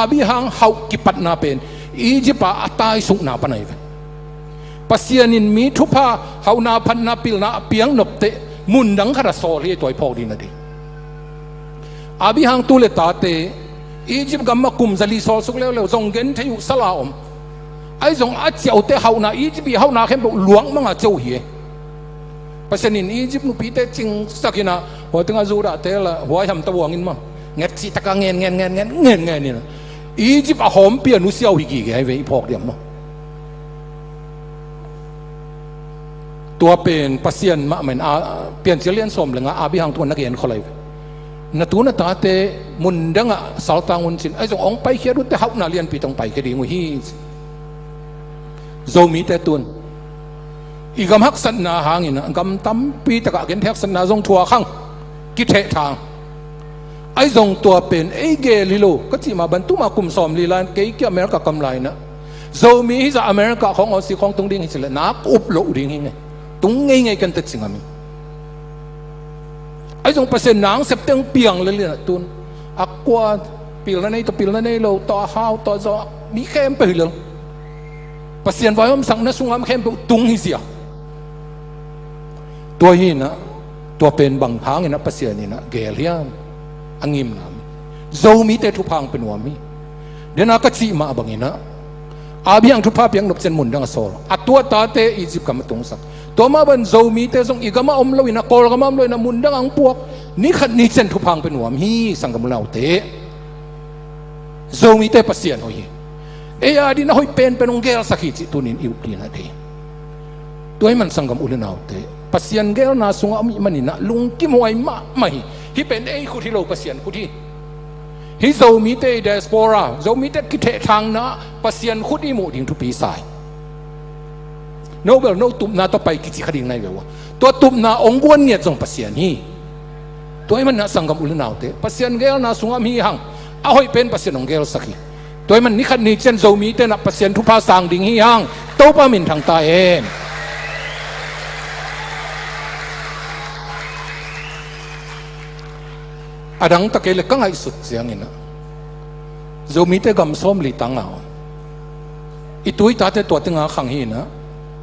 Abi hang hauh kipatna pen Egypt a a taisukna pan ahi ve. Pasian in mi thupha, hauhna, phatna, pilna a piak nop teh mundang khat a sawl hi. Tua i phawk ding a ding. Abraham tu le tate Egypt gam ah kum zali sawl suk leuleu zong genthei uh sal a om. Ahi zong a ciah uh teh hauhna, Egypt i hauhna khempeuh luak mang a ciah uh hi. Pasian in Egypt nupite cingsak in ah, hua teng ah Judah te la huai hamtang buang in maw, nget cihtak a ngen ngen ngen ngen ngen ngen in ah, Egypt a hawmpi a nusia uh hi gige hi ve, i phawk diam maw? Tua pen Pasian mahmah in a, Piancil lian sawm le nga Abraham tungah na gen khol lai ve. Na tu na tate mundang ah saltang un ci-in, ahi zong hong paikhiat uh teh hauhna lianpi tawh hong paikhia ding uh hi. Zomite tun i gam haksatna hangin ah gam tampi takah genthei haksatna zong thuak hang, kithehthang. Ahi zong tua pen ei gel hi lo. Ka cih mah bang, tuma kum sawmli lai-in kei ki America kam lai-in ah, Zomi hizah America khawng, Aussie khawng tung ding hi ci leh nak up loh ding hi ngei. Tung ngeingei kan teh ci ngam hi. Ahi zong Pasian nasep teng piang lel in ah tun a kua pilna nei tawh, pilna nei lo tawh, a hau tawh, a zaw, mi khempeuh hi lel. Pasian vaihawmsakna sungah khempeuh tung hi zia. Tua hi in ah, tua pen bang hangin ah Pasian in ah gel hiam? A ngimna mi, Zomite thupha hong pia nuam hi. Dena ka cih mah bangin ah, Abraham thupha piak nop ciang mundang a sawl, a tu a tate Egypt gam a tungsak. Tua mah bang Zomite zong i gam ah om lo in ah, Kawlgam ah om lo in ah, mundang ah hong puak, ni khat ni ciang thupha hong pia nuam hi, sanggam u le naute. Zomite Pasian hoih hi. Ei a ding a hoih penpen hong gelsak hi cih tunin i up ding a dei. Tua ahih man sanggam u le naute, Pasian gelna sungah om i hih manin ah lungkimhuai mahmah hi. Hih pen ei khut hi lo, Pasian khut hi. Hih Zomite i diaspora, Zomite kithehthangna Pasian khut i muh ding thupi sa hi. No bel no tupna tawh pai kici kha ding na hi ve ua. Tua tupna hong guan ngiat zong Pasian hi. Tua ahih manin ah sanggam u le naute, Pasian gelna sungah om hi hang. A hoih pen Pasian hong gelsak hi. Tua ahih man ni khat ni ciang Zomite in ah Pasian thupha sang ding hi hang. Topa minthang ta hen. A dang ta kei leh ka ngaihsut ciangin ah, Zomite gam sawmli tang a om. I tu i tate tua teng a khang hi in ah,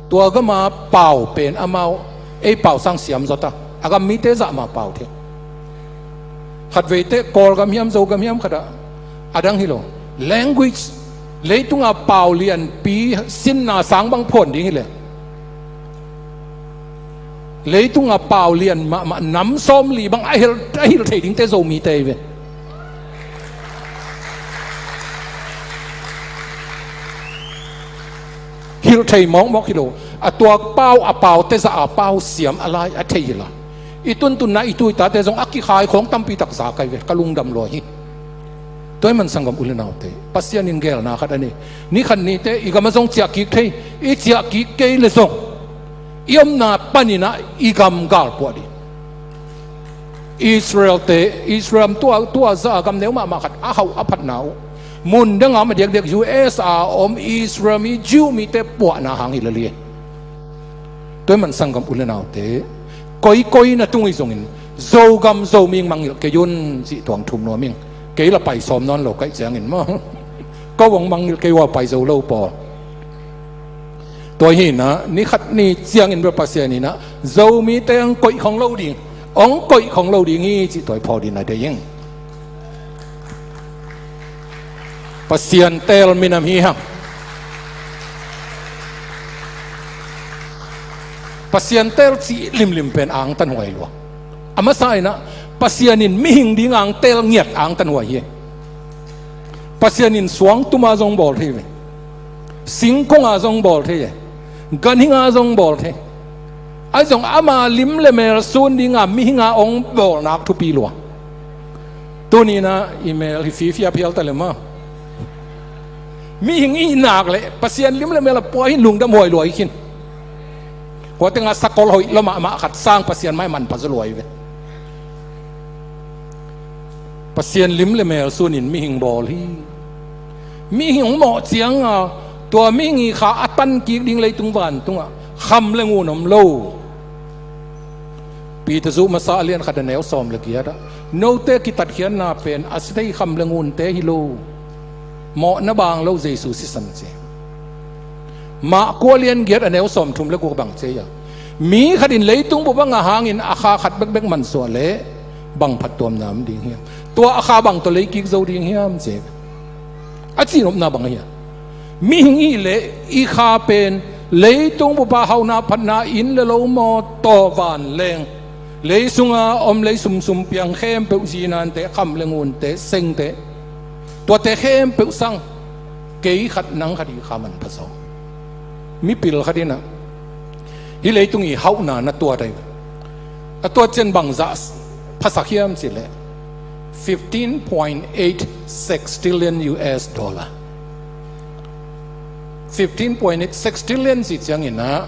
tua gam a pau pen amau ei pau sang siam zaw ta. A gam mite zah mah pau thei. Khatvei teh Kawlgam hiam, Zogam hiam khat ah, a dang hi lo. Language, leitung a pau lianpi sinna sang bang phuan ding hi leh, leitung a pau lian mahmah nam sawmli bang a hilh, a hilh thei dingte Zomite hi ve. Hilh thei mawkmawk hi lo. A tua pau, a paute zah a pau siam a lai a thei hi la. I tuntunna i tu i tate zong a kikhai khawng tampi tak za kai ve, ka lungdam lua hi. Tua ahih man sanggam u le naute, Pasian in gelna khat a nei. Ni khat nite i gam ah zong ciah kik thei. I ciah kik kei leh zong i omna panin ah i gam galpuah ding. Israel te, Israel tua, tua zah a gam neu mahmah khat a hauh a phatna uh, mundang a om a diakdiak U S a om Israel mi, Jew mite puahna hang hi lel hi. Tua ahih man sanggam u le naute, koikoi na tung uh hi zongin, Zogam Zomite mangngilh kei un cih tuang thum nuam ing. Kei la pai sawm nawn lo ka hih ciangin maw. Ko hong mangngilh kei ua pai zo lo pawl. Tua hi in ah, ni khat ni ciangin bel Pasian in ah Zomite hong koih khong lo ding, hong koih khong lo ding hi cih tua i phawk ding a dei ing. Pasian teel minam hi hang. Pasian teel cih limlim pen angtanhuai lua. A masa in ah, Pasian in mihing ding a hong teel ngiat angtanhuai hi. Pasian in suangtum a zong bawl thei ve. Singkung a zong bawl thei e. Ganhing a zong bawl thei. Ahi zong ama lim le mel sun ding a mihing a hong bawlnak thupi lua. Tuni in ah i mel hi fifi a phial ta le maw. Mihing i hih nak leh Pasian lim le mel a pua hi lungdam huai lua hi khin. Kua teng ah sakol hoih lua mahmah khat sang Pasian mai manpha zaw lua hi ve. Pasian lim le mel sun in mihing bawl hi. Mihing hong mawh ciang a, tua mihing i kha a tan kik ding leitung vantung ah kham le ngun om lo. Peter zuh masa a lian khat a neu sawm le giat ah, note kitatkhiatna pen a si thei kham le ngunte hi lo, mawhna baang lo Jesu sisan ci. Mah kua lian giat a neu sawmthum le guk bang ci a, mi khat in leitung bup a ngah hangin a kha khat bekbek mansuah leh bang phattuamna om ding hiam? Tua a kha bang tawh lei kik zo ding hiam ci. A cihnopna bang ahi a, mihing i hih leh i kha pen leitung bup a hauhna phatna, inn le lo, mawtaw, vanleng, lei sunga om lei sumsum piang khempeuh, zinanteh, kham le ngunte, sengte, tuate khempeuh sang kei khat nang khat i kha manpha zaw. Mipil khat in ah hih leitung i hauhna na tuat ahi. A tuat ciang bangzah phasak hiam cih leh fifteen point eight sextillion U S dollar. Fifteen point eight sextillion cih ciangin ah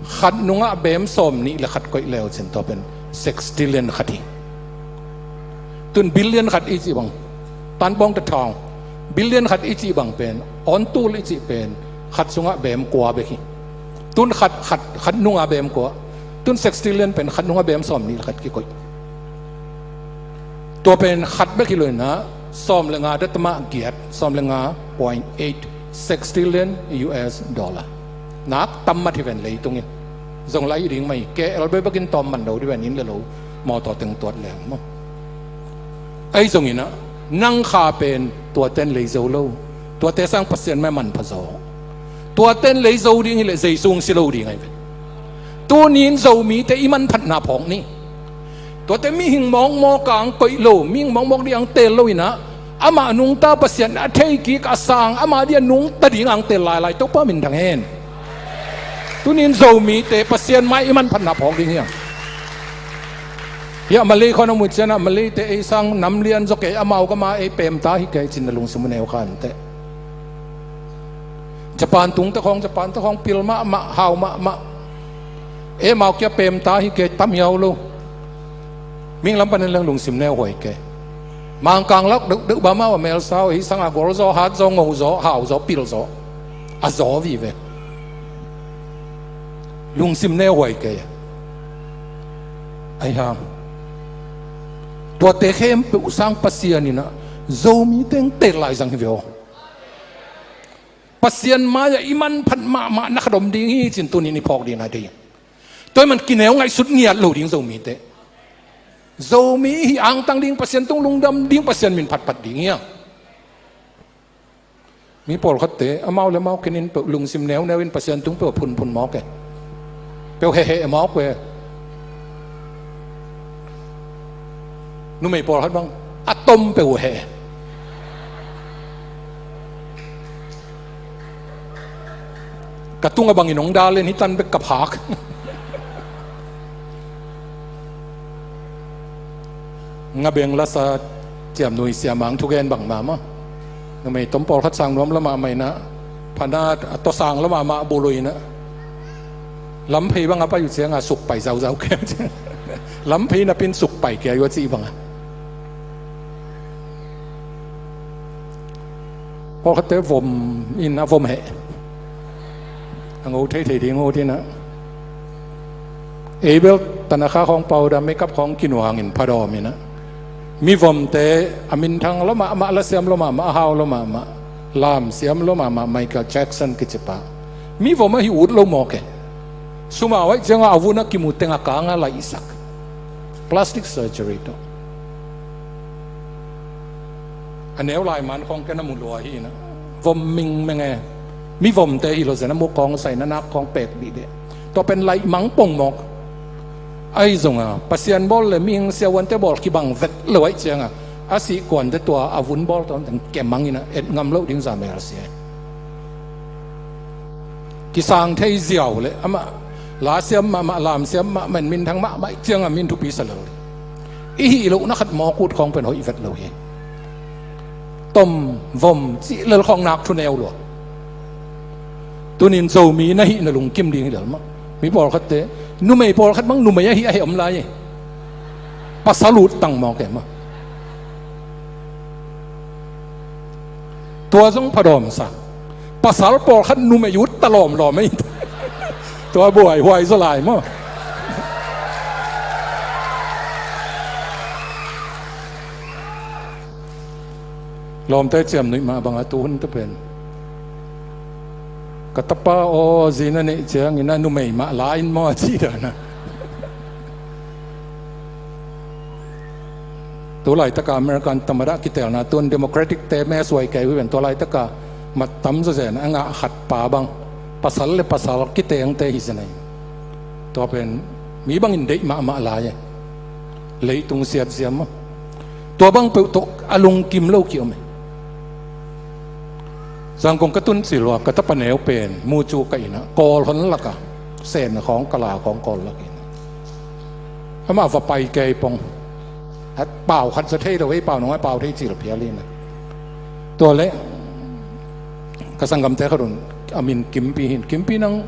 khat nungah beem sawm nih le khat koih le uh cin, tua pen sextillion khat hi. Tun billion khat i cih bang, tanpawng ta thawng, billion khat i cih bang pen, awntul i cih pen khat sungah beem kua bek hi. Tun khat, khat, khat nungah beem kua. Tun sextillion pen khat nungah beem sawm nih le khat kikoih. Tua pen khat bek hi lo in ah sawm le nga datama giat, sawm le nga point eight sextillion U S dollar. Nak tam mat hi ven leitung in. Zong lai hi ding mah hi, K L bek bek in tawm man lo dih ven, inn le lo, mawtaw teng tuat leng maw. Ahi zongin ah nang kha pen tuate'n lei zo lo. Tuate sang Pasian mah manpha zaw. Tuate'n lei zo ding hi leh Jesu hong si lo ding ahi ve. Tuni in Zomite i manphatna phawk ni. Tuate mihing mawkmawk a hong koih lo, mihing mawkmawk ding a hong teel lo in ah, amah nungta Pasian a thei kik a sang, amah ding a nungta ding a hong teel lailai Topa minthang hen. Tuni in Zomite Pasian mai i manphatna phawk ding hi hang. Hiah Malay khawng na muh ciang ah, Malayte ei sang nam lian zaw kei, amau gam ah ei pemta hi kei cin na lungsim uh neu kha inteh. Japan tungte khawng, Japante khawng pil mahmah, hau mahmah. Ei amau kia pemta hi kei, tam hiau lo. Mihing lam panin leng lungsim neuhuai kei. Mangkang lak deuhdeuh bang amau a mel sau, ei sang a gol zaw, hat zaw, ngo zaw, hau zaw, pil zaw. A zaw vive. Lungsim neuhuai kei. Ahi hang, tuate khempeuh sang Pasian in ah Zomite hong teel lai zang hi ve aw. Pasian mai-ah i manphat mahmah na khat om ding hi cin tuni in i phawk ding a deih. Tua ahih man kineu ngaihsut ngiat lo ding Zomite. Zomi i hih angtang ding, Pasian tung lungdam ding, Pasian min phatphat ding hi hang. Mi pawlkhatte amau le amau kinin peuh lungsim neuneu in Pasian tung peuh a phunphun mawk e. Peuh heheh mawk ve. Numei pawlkhat bang a tom peuh uh heh. Ka tungah bangin hong dal in hih tan bek ka phak. Ngabeng lasa ciamnuih siamang thugen bangmah maw. Numei tom pawlkhat sang nuam lua mahmah in ah, pha na a tawsang lua mahmah, bu lui in ah. Lamphei bang a pai uh ciangah sukpai zauzau kei. Lamphei napi in sukpai kei uh a cih bangah. Pawlkhatte vom in a vom heh. A ngo theithei ding uh ding ah. Ei bel tanakha khawng, powder, makeup khawng kinuang in phadawm in ah. Mivomte a minthang lua mahmah, lasiam lua mahmah, a hau lua mahmah, lamsiam lua mahmah, Michael Jackson kici pa. Mivom ahi ut lo mawk e. Sum a hoih ciangah a vun a kimu teng a kang a laihsak. Plastic surgery tawh. A neu lai man khawng ken a mu lua hi in ah. Vom mingmeng e. Mivomte hi lo zen a mu khawng sai na nak khawng pek dihdih. Tua pen laih mang pong mawk. Ahi zongah Pasian bawl le mihing siavuante bawl kibang vet lo ahih ciangah a sih kuante tua a vun bawl tawnteng kemang in ah et ngam loh ding za mel sia. Kisang thei ziau le amah lasiam mahmah, lamsiam mahmah in minthang mahmah ahih ciangah min thupi sa lel. I hih lohna khat mawk ut khawng pen hoih vet lo hi. Tom vom cih lel khawng nak thu neu lua. Tunin Zomi na hih na lungkim ding hi lel mah. Mi pawlkhatte, numei pawlkhat bang numei ahi a heh om lai e. Pasal ut tang mawk e mah. Tua zong phadawmsa. Pasal pawlkhat numei ut ta lawmlawm ei. Tua buaihuai zaw lai maw. Lawmte ciamnuih mah bangah tu hun tu pen Ka tapa aw, zi na neih ciangin a numei mah la in maw a cih dan a. Tu laitaka American tamada kitelna tun Democratic te me suai kei uh hi ven, tua laitaka mat tam zawzen a ngah khat pa bang, pasal le pasal kitengte hi zen ahi. Tua pen mi bangin deih mahmah lai e. Leitung siat siam maw. Tua bang peuh tawh a lungkim lo ki om e. Zangkong ka tun cil ua ka tapa neu pen mucu ka inn ah Kawl hon laka Sen khawng, Kala khawng Kawl lak inn ah. Amah va pai kei pong. A pau khat za thei lo, ei pau nong a pau thei cil phial inn ah. Tua leh ka sanggamte khat un, a min Kimpi hi in, Kimpi nang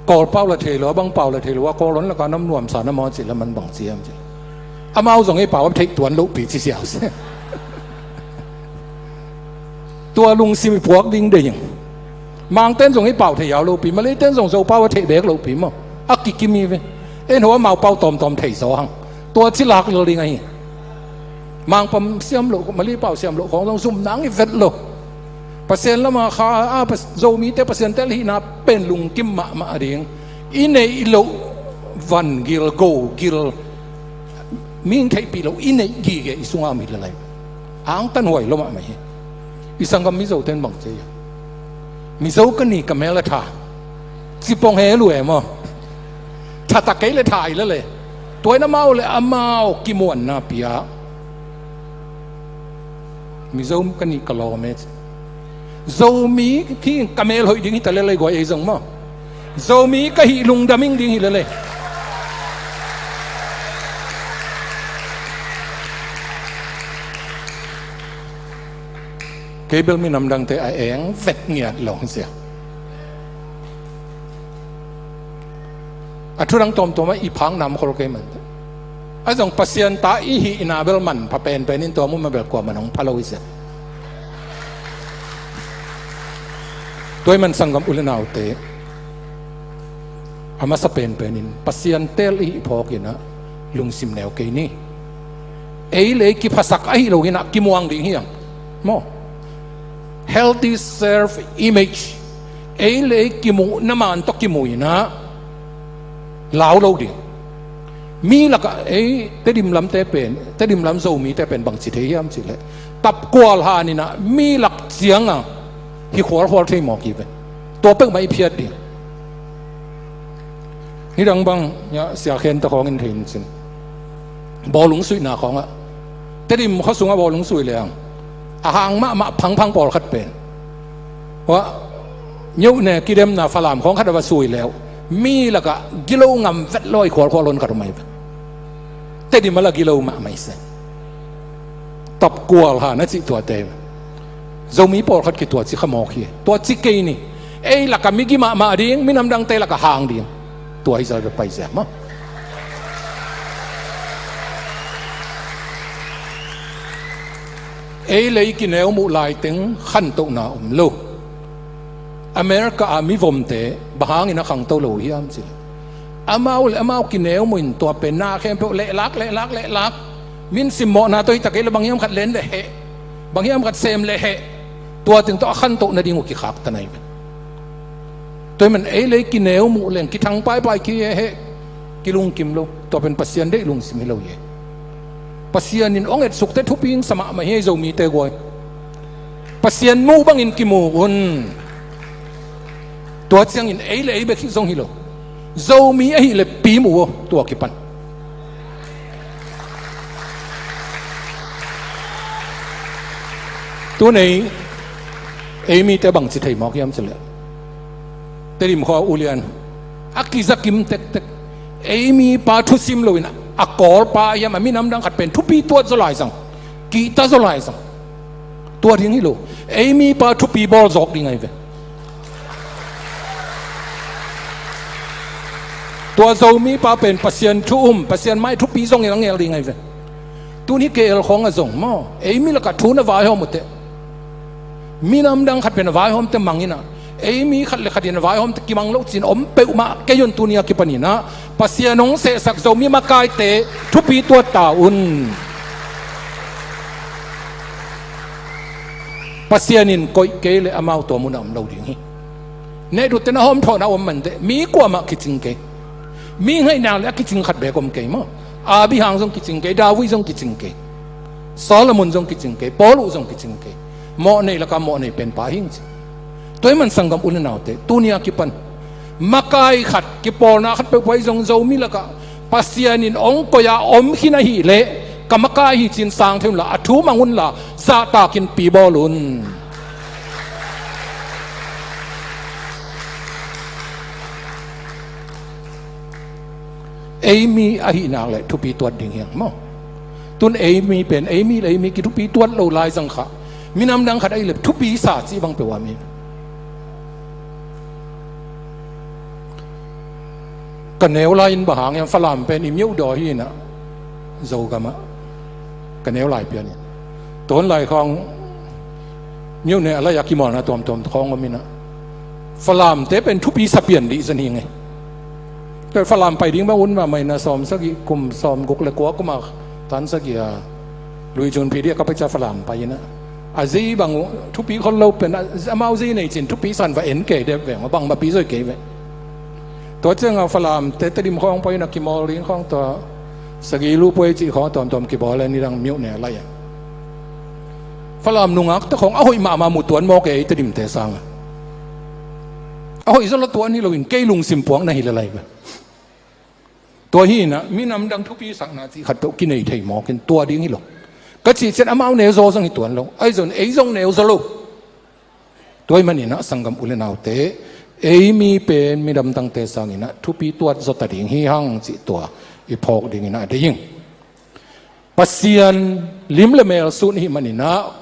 Kawl pau la thei lo, a bang pau la thei lo a, Kawl hon laka nam nuamsa na maw cih leh man bang ci hiam cih leh, amau zong ei pau a theih tuan lohpi ci siau se. Tua lungsim i puak ding deih ing. Mangten zong ei pau thei yau lohpi, Malay ten zong Zo pau a theih bek lohpi maw. A kikim hi ve. En ho amau pau tawmtawm thei zaw hang. Tua ci lak lel ding ahi. Mangpa siam loh, Malay pau siam loh khawng zong zum nang i vet lo. Pasian lama kha a, Pas-, Zomite Pasian tel hihna pen lungkim mahmah ding. I neih loh van gil, go gil, mihing theihpih loh i neih gige i sungah om hi lel lai. Angtan huai lo mahmah hi. I sanggam Mizote in bang ci hiam? Mizo ka ni ka mel a tha. Cipong he lu e maw. Thatak kei le tha hi lel e. Tua in amau le amau kimuanna pia. Mizo ka nih ka lawm e ci. Zomi hi ka mel hoih ding hi ta lel ei guai ei zong maw. Zomi ka hih lungdam ing ding hi lel ei. Kei bel minam dangte a eng vet ngiat lo hi sia. A thu dang tawmtawm ah i phak nam khol kei man. A zong Pasian ta i hihna bel manpha penpen in tua mun mah bel kuamah nong pha lo hi sia. Tua ahih man sanggam u le naute, a masa penpen in Pasian teel i hih phawk in ah lungsim neu kei ni. Ei le ei kiphasak ahih lo in ah kimuang ding hi hang maw. Healthy self image. Ei le ei kimuhna man tawh kimu in ah lau lo ding. Mi lakah ei Tedim lamte pen, Tedim lam Zomite pen bangci thei hiam cih leh, tapkual han in ah mi lak ciangah hi khualkhual thei mawk hi ve. Tua peuhmah i phiat ding. Nidang bang ah, Sia Khen ta khawng in thei in cin, bawlung suihna khawngah, Tedim khua sungah bawlung sui leng a hang mahmah phangphang pawlkhat pen, ua, nyohne kidemna Falam khawng khat a va sui leu, mi lakah gilo ngam vet lo a i khualkhual hon khat om ahi ve. Tedim a la gilo mahmah hi se. Tapkual ha na cih tuate. Zomi pawlkhat ki tua ci kha mawk hi. Tua ci kei ni. Ei lakah migi mahmah ding, minam dangte lakah hang ding. Tua hi zaw bek pai ziak maw. Ei le ei kineu muh laiteng khantohna om lo. America a mivomte bang hangin a khangto lo uh hiam cih leh, amau le amau kineu muh in tua pen na khempeuh lehlak, lehlak, lehlak. Min simmawhna tawh hi ta kei leh bang hiam khat len le heh, bang hiam khat sem le heh. Tua teng tawh a khantoh nading uh kikhaktan ahi ve. Tua ahih man ei le ei kineu muh leng kithang paipai ki heh, kilungkim lo. Tua pen Pasian deih lungsim hi lo hi. Pasian in hong etsukte thupi hong sa mahmah hi, Zomite guai. Pasian muh bangin kimu un. Tua ciangin ei le ei bek hi zong hi lo. Zomi ahih leh pi mu aw, tua kipan. Tuni ei mite bangci thei mawk hiam cih leh, Tedim khua ulian a kizakim tektek. Ei mipa thusim loin a Kawlpa hiam, a minam dang khat pen thupi tuat zaw lai zang, kihta zaw lai zang. Tua ding hi lo. Ei mipa thupi bawl zawk ding ahi ve. Tua Zomipa pen Pasian thu um, Pasian mai thupi zongin a ngel ding ahi ve. Tuni K L khawng a zong maw, ei mi lakah thu na vaihawm uh teh, minam dang khat pen a vaihawmte mang in ah, ei mi khat le khat in a vaihawmte kimang lo cin om peuhmah kei un. Tuni a kipan in ah Pasian hong sehsak Zomi makaite thupi tuat ta un. Pasian in koih kei leh amau tua munah om lo ding hi. Neih dut tena hawm thawhna om manteh, mi kuamah kicing kei. Mi ngaihnak le a kicing khat beek om kei maw. Abraham zong kicing kei, David zong kicing kei, Solomon zong kicing kei, Paul uh zong kicing kei. Mawh nei lakah mawh nei penpa hing ci. Tua ahih man sanggam u le naute, tuni a kipan makai khat, kipawlna khat peuhpeuh ahi zong Zomi lakah Pasian in hong koih a om khin ahih leh ka makai hi cin sang thei unla, a thu mang unla, zahtakin pi bawl un. Ei mi ahih nak le thupi tuat ding hiang maw. Tun ei mi pen ei mi le ei mi kithupi tuat lo lai zang kha. Minam dang khat ahih le thupi sa cih bang peuh a mi. Ka neu lai in bang hang hiam, Falam pen i myoh daw hi inah, Zogam ah ka neu lai pian in, tuan lai khawng myoh ne a lai a kimawlna tuamtuam khawng om inah, Falam te pen thupi sa pian dih zan hi ngei. Tua Falam pai ding bang un mahmah inah, sawm sagih kum, sawm guk le kua kum a tan sagih a Lui Jun P D a ka pai ca Falam pai inah, a zei bang uh thupi khol lo pen, a, amau zei nei cin thupi san va en kei dep veng, bang mapi zoi kei ve. Tua ciang a Falam te Tedim khawng pai inah kimawl ding khawng, tua sagih lu puai cih khawng tuamtuam kibawl le nidang myoh ne a lai a. Falam nungak te khawng a hoih mahmah mu tuan mawk e, ei Tedim te sang a. A hoih zaw lo tuan hi lo in, kei lungsim puak na hi le lai ve. Tua hi inah minam dang thupi sakna cih khat peuh kinei thei mawk in, tua ding hi lo ka cih cian amau neu zaw zong hi tuan lo, ahi zong ei zong neu zaw lo. Tua ahih man inah sanggam u le naute, ei mi pen midam dangte sang inah thupi tuat zaw ta ding hi hang cih tua i phawk ding inah deih ing. Pasian lim le mel sun ahih man inah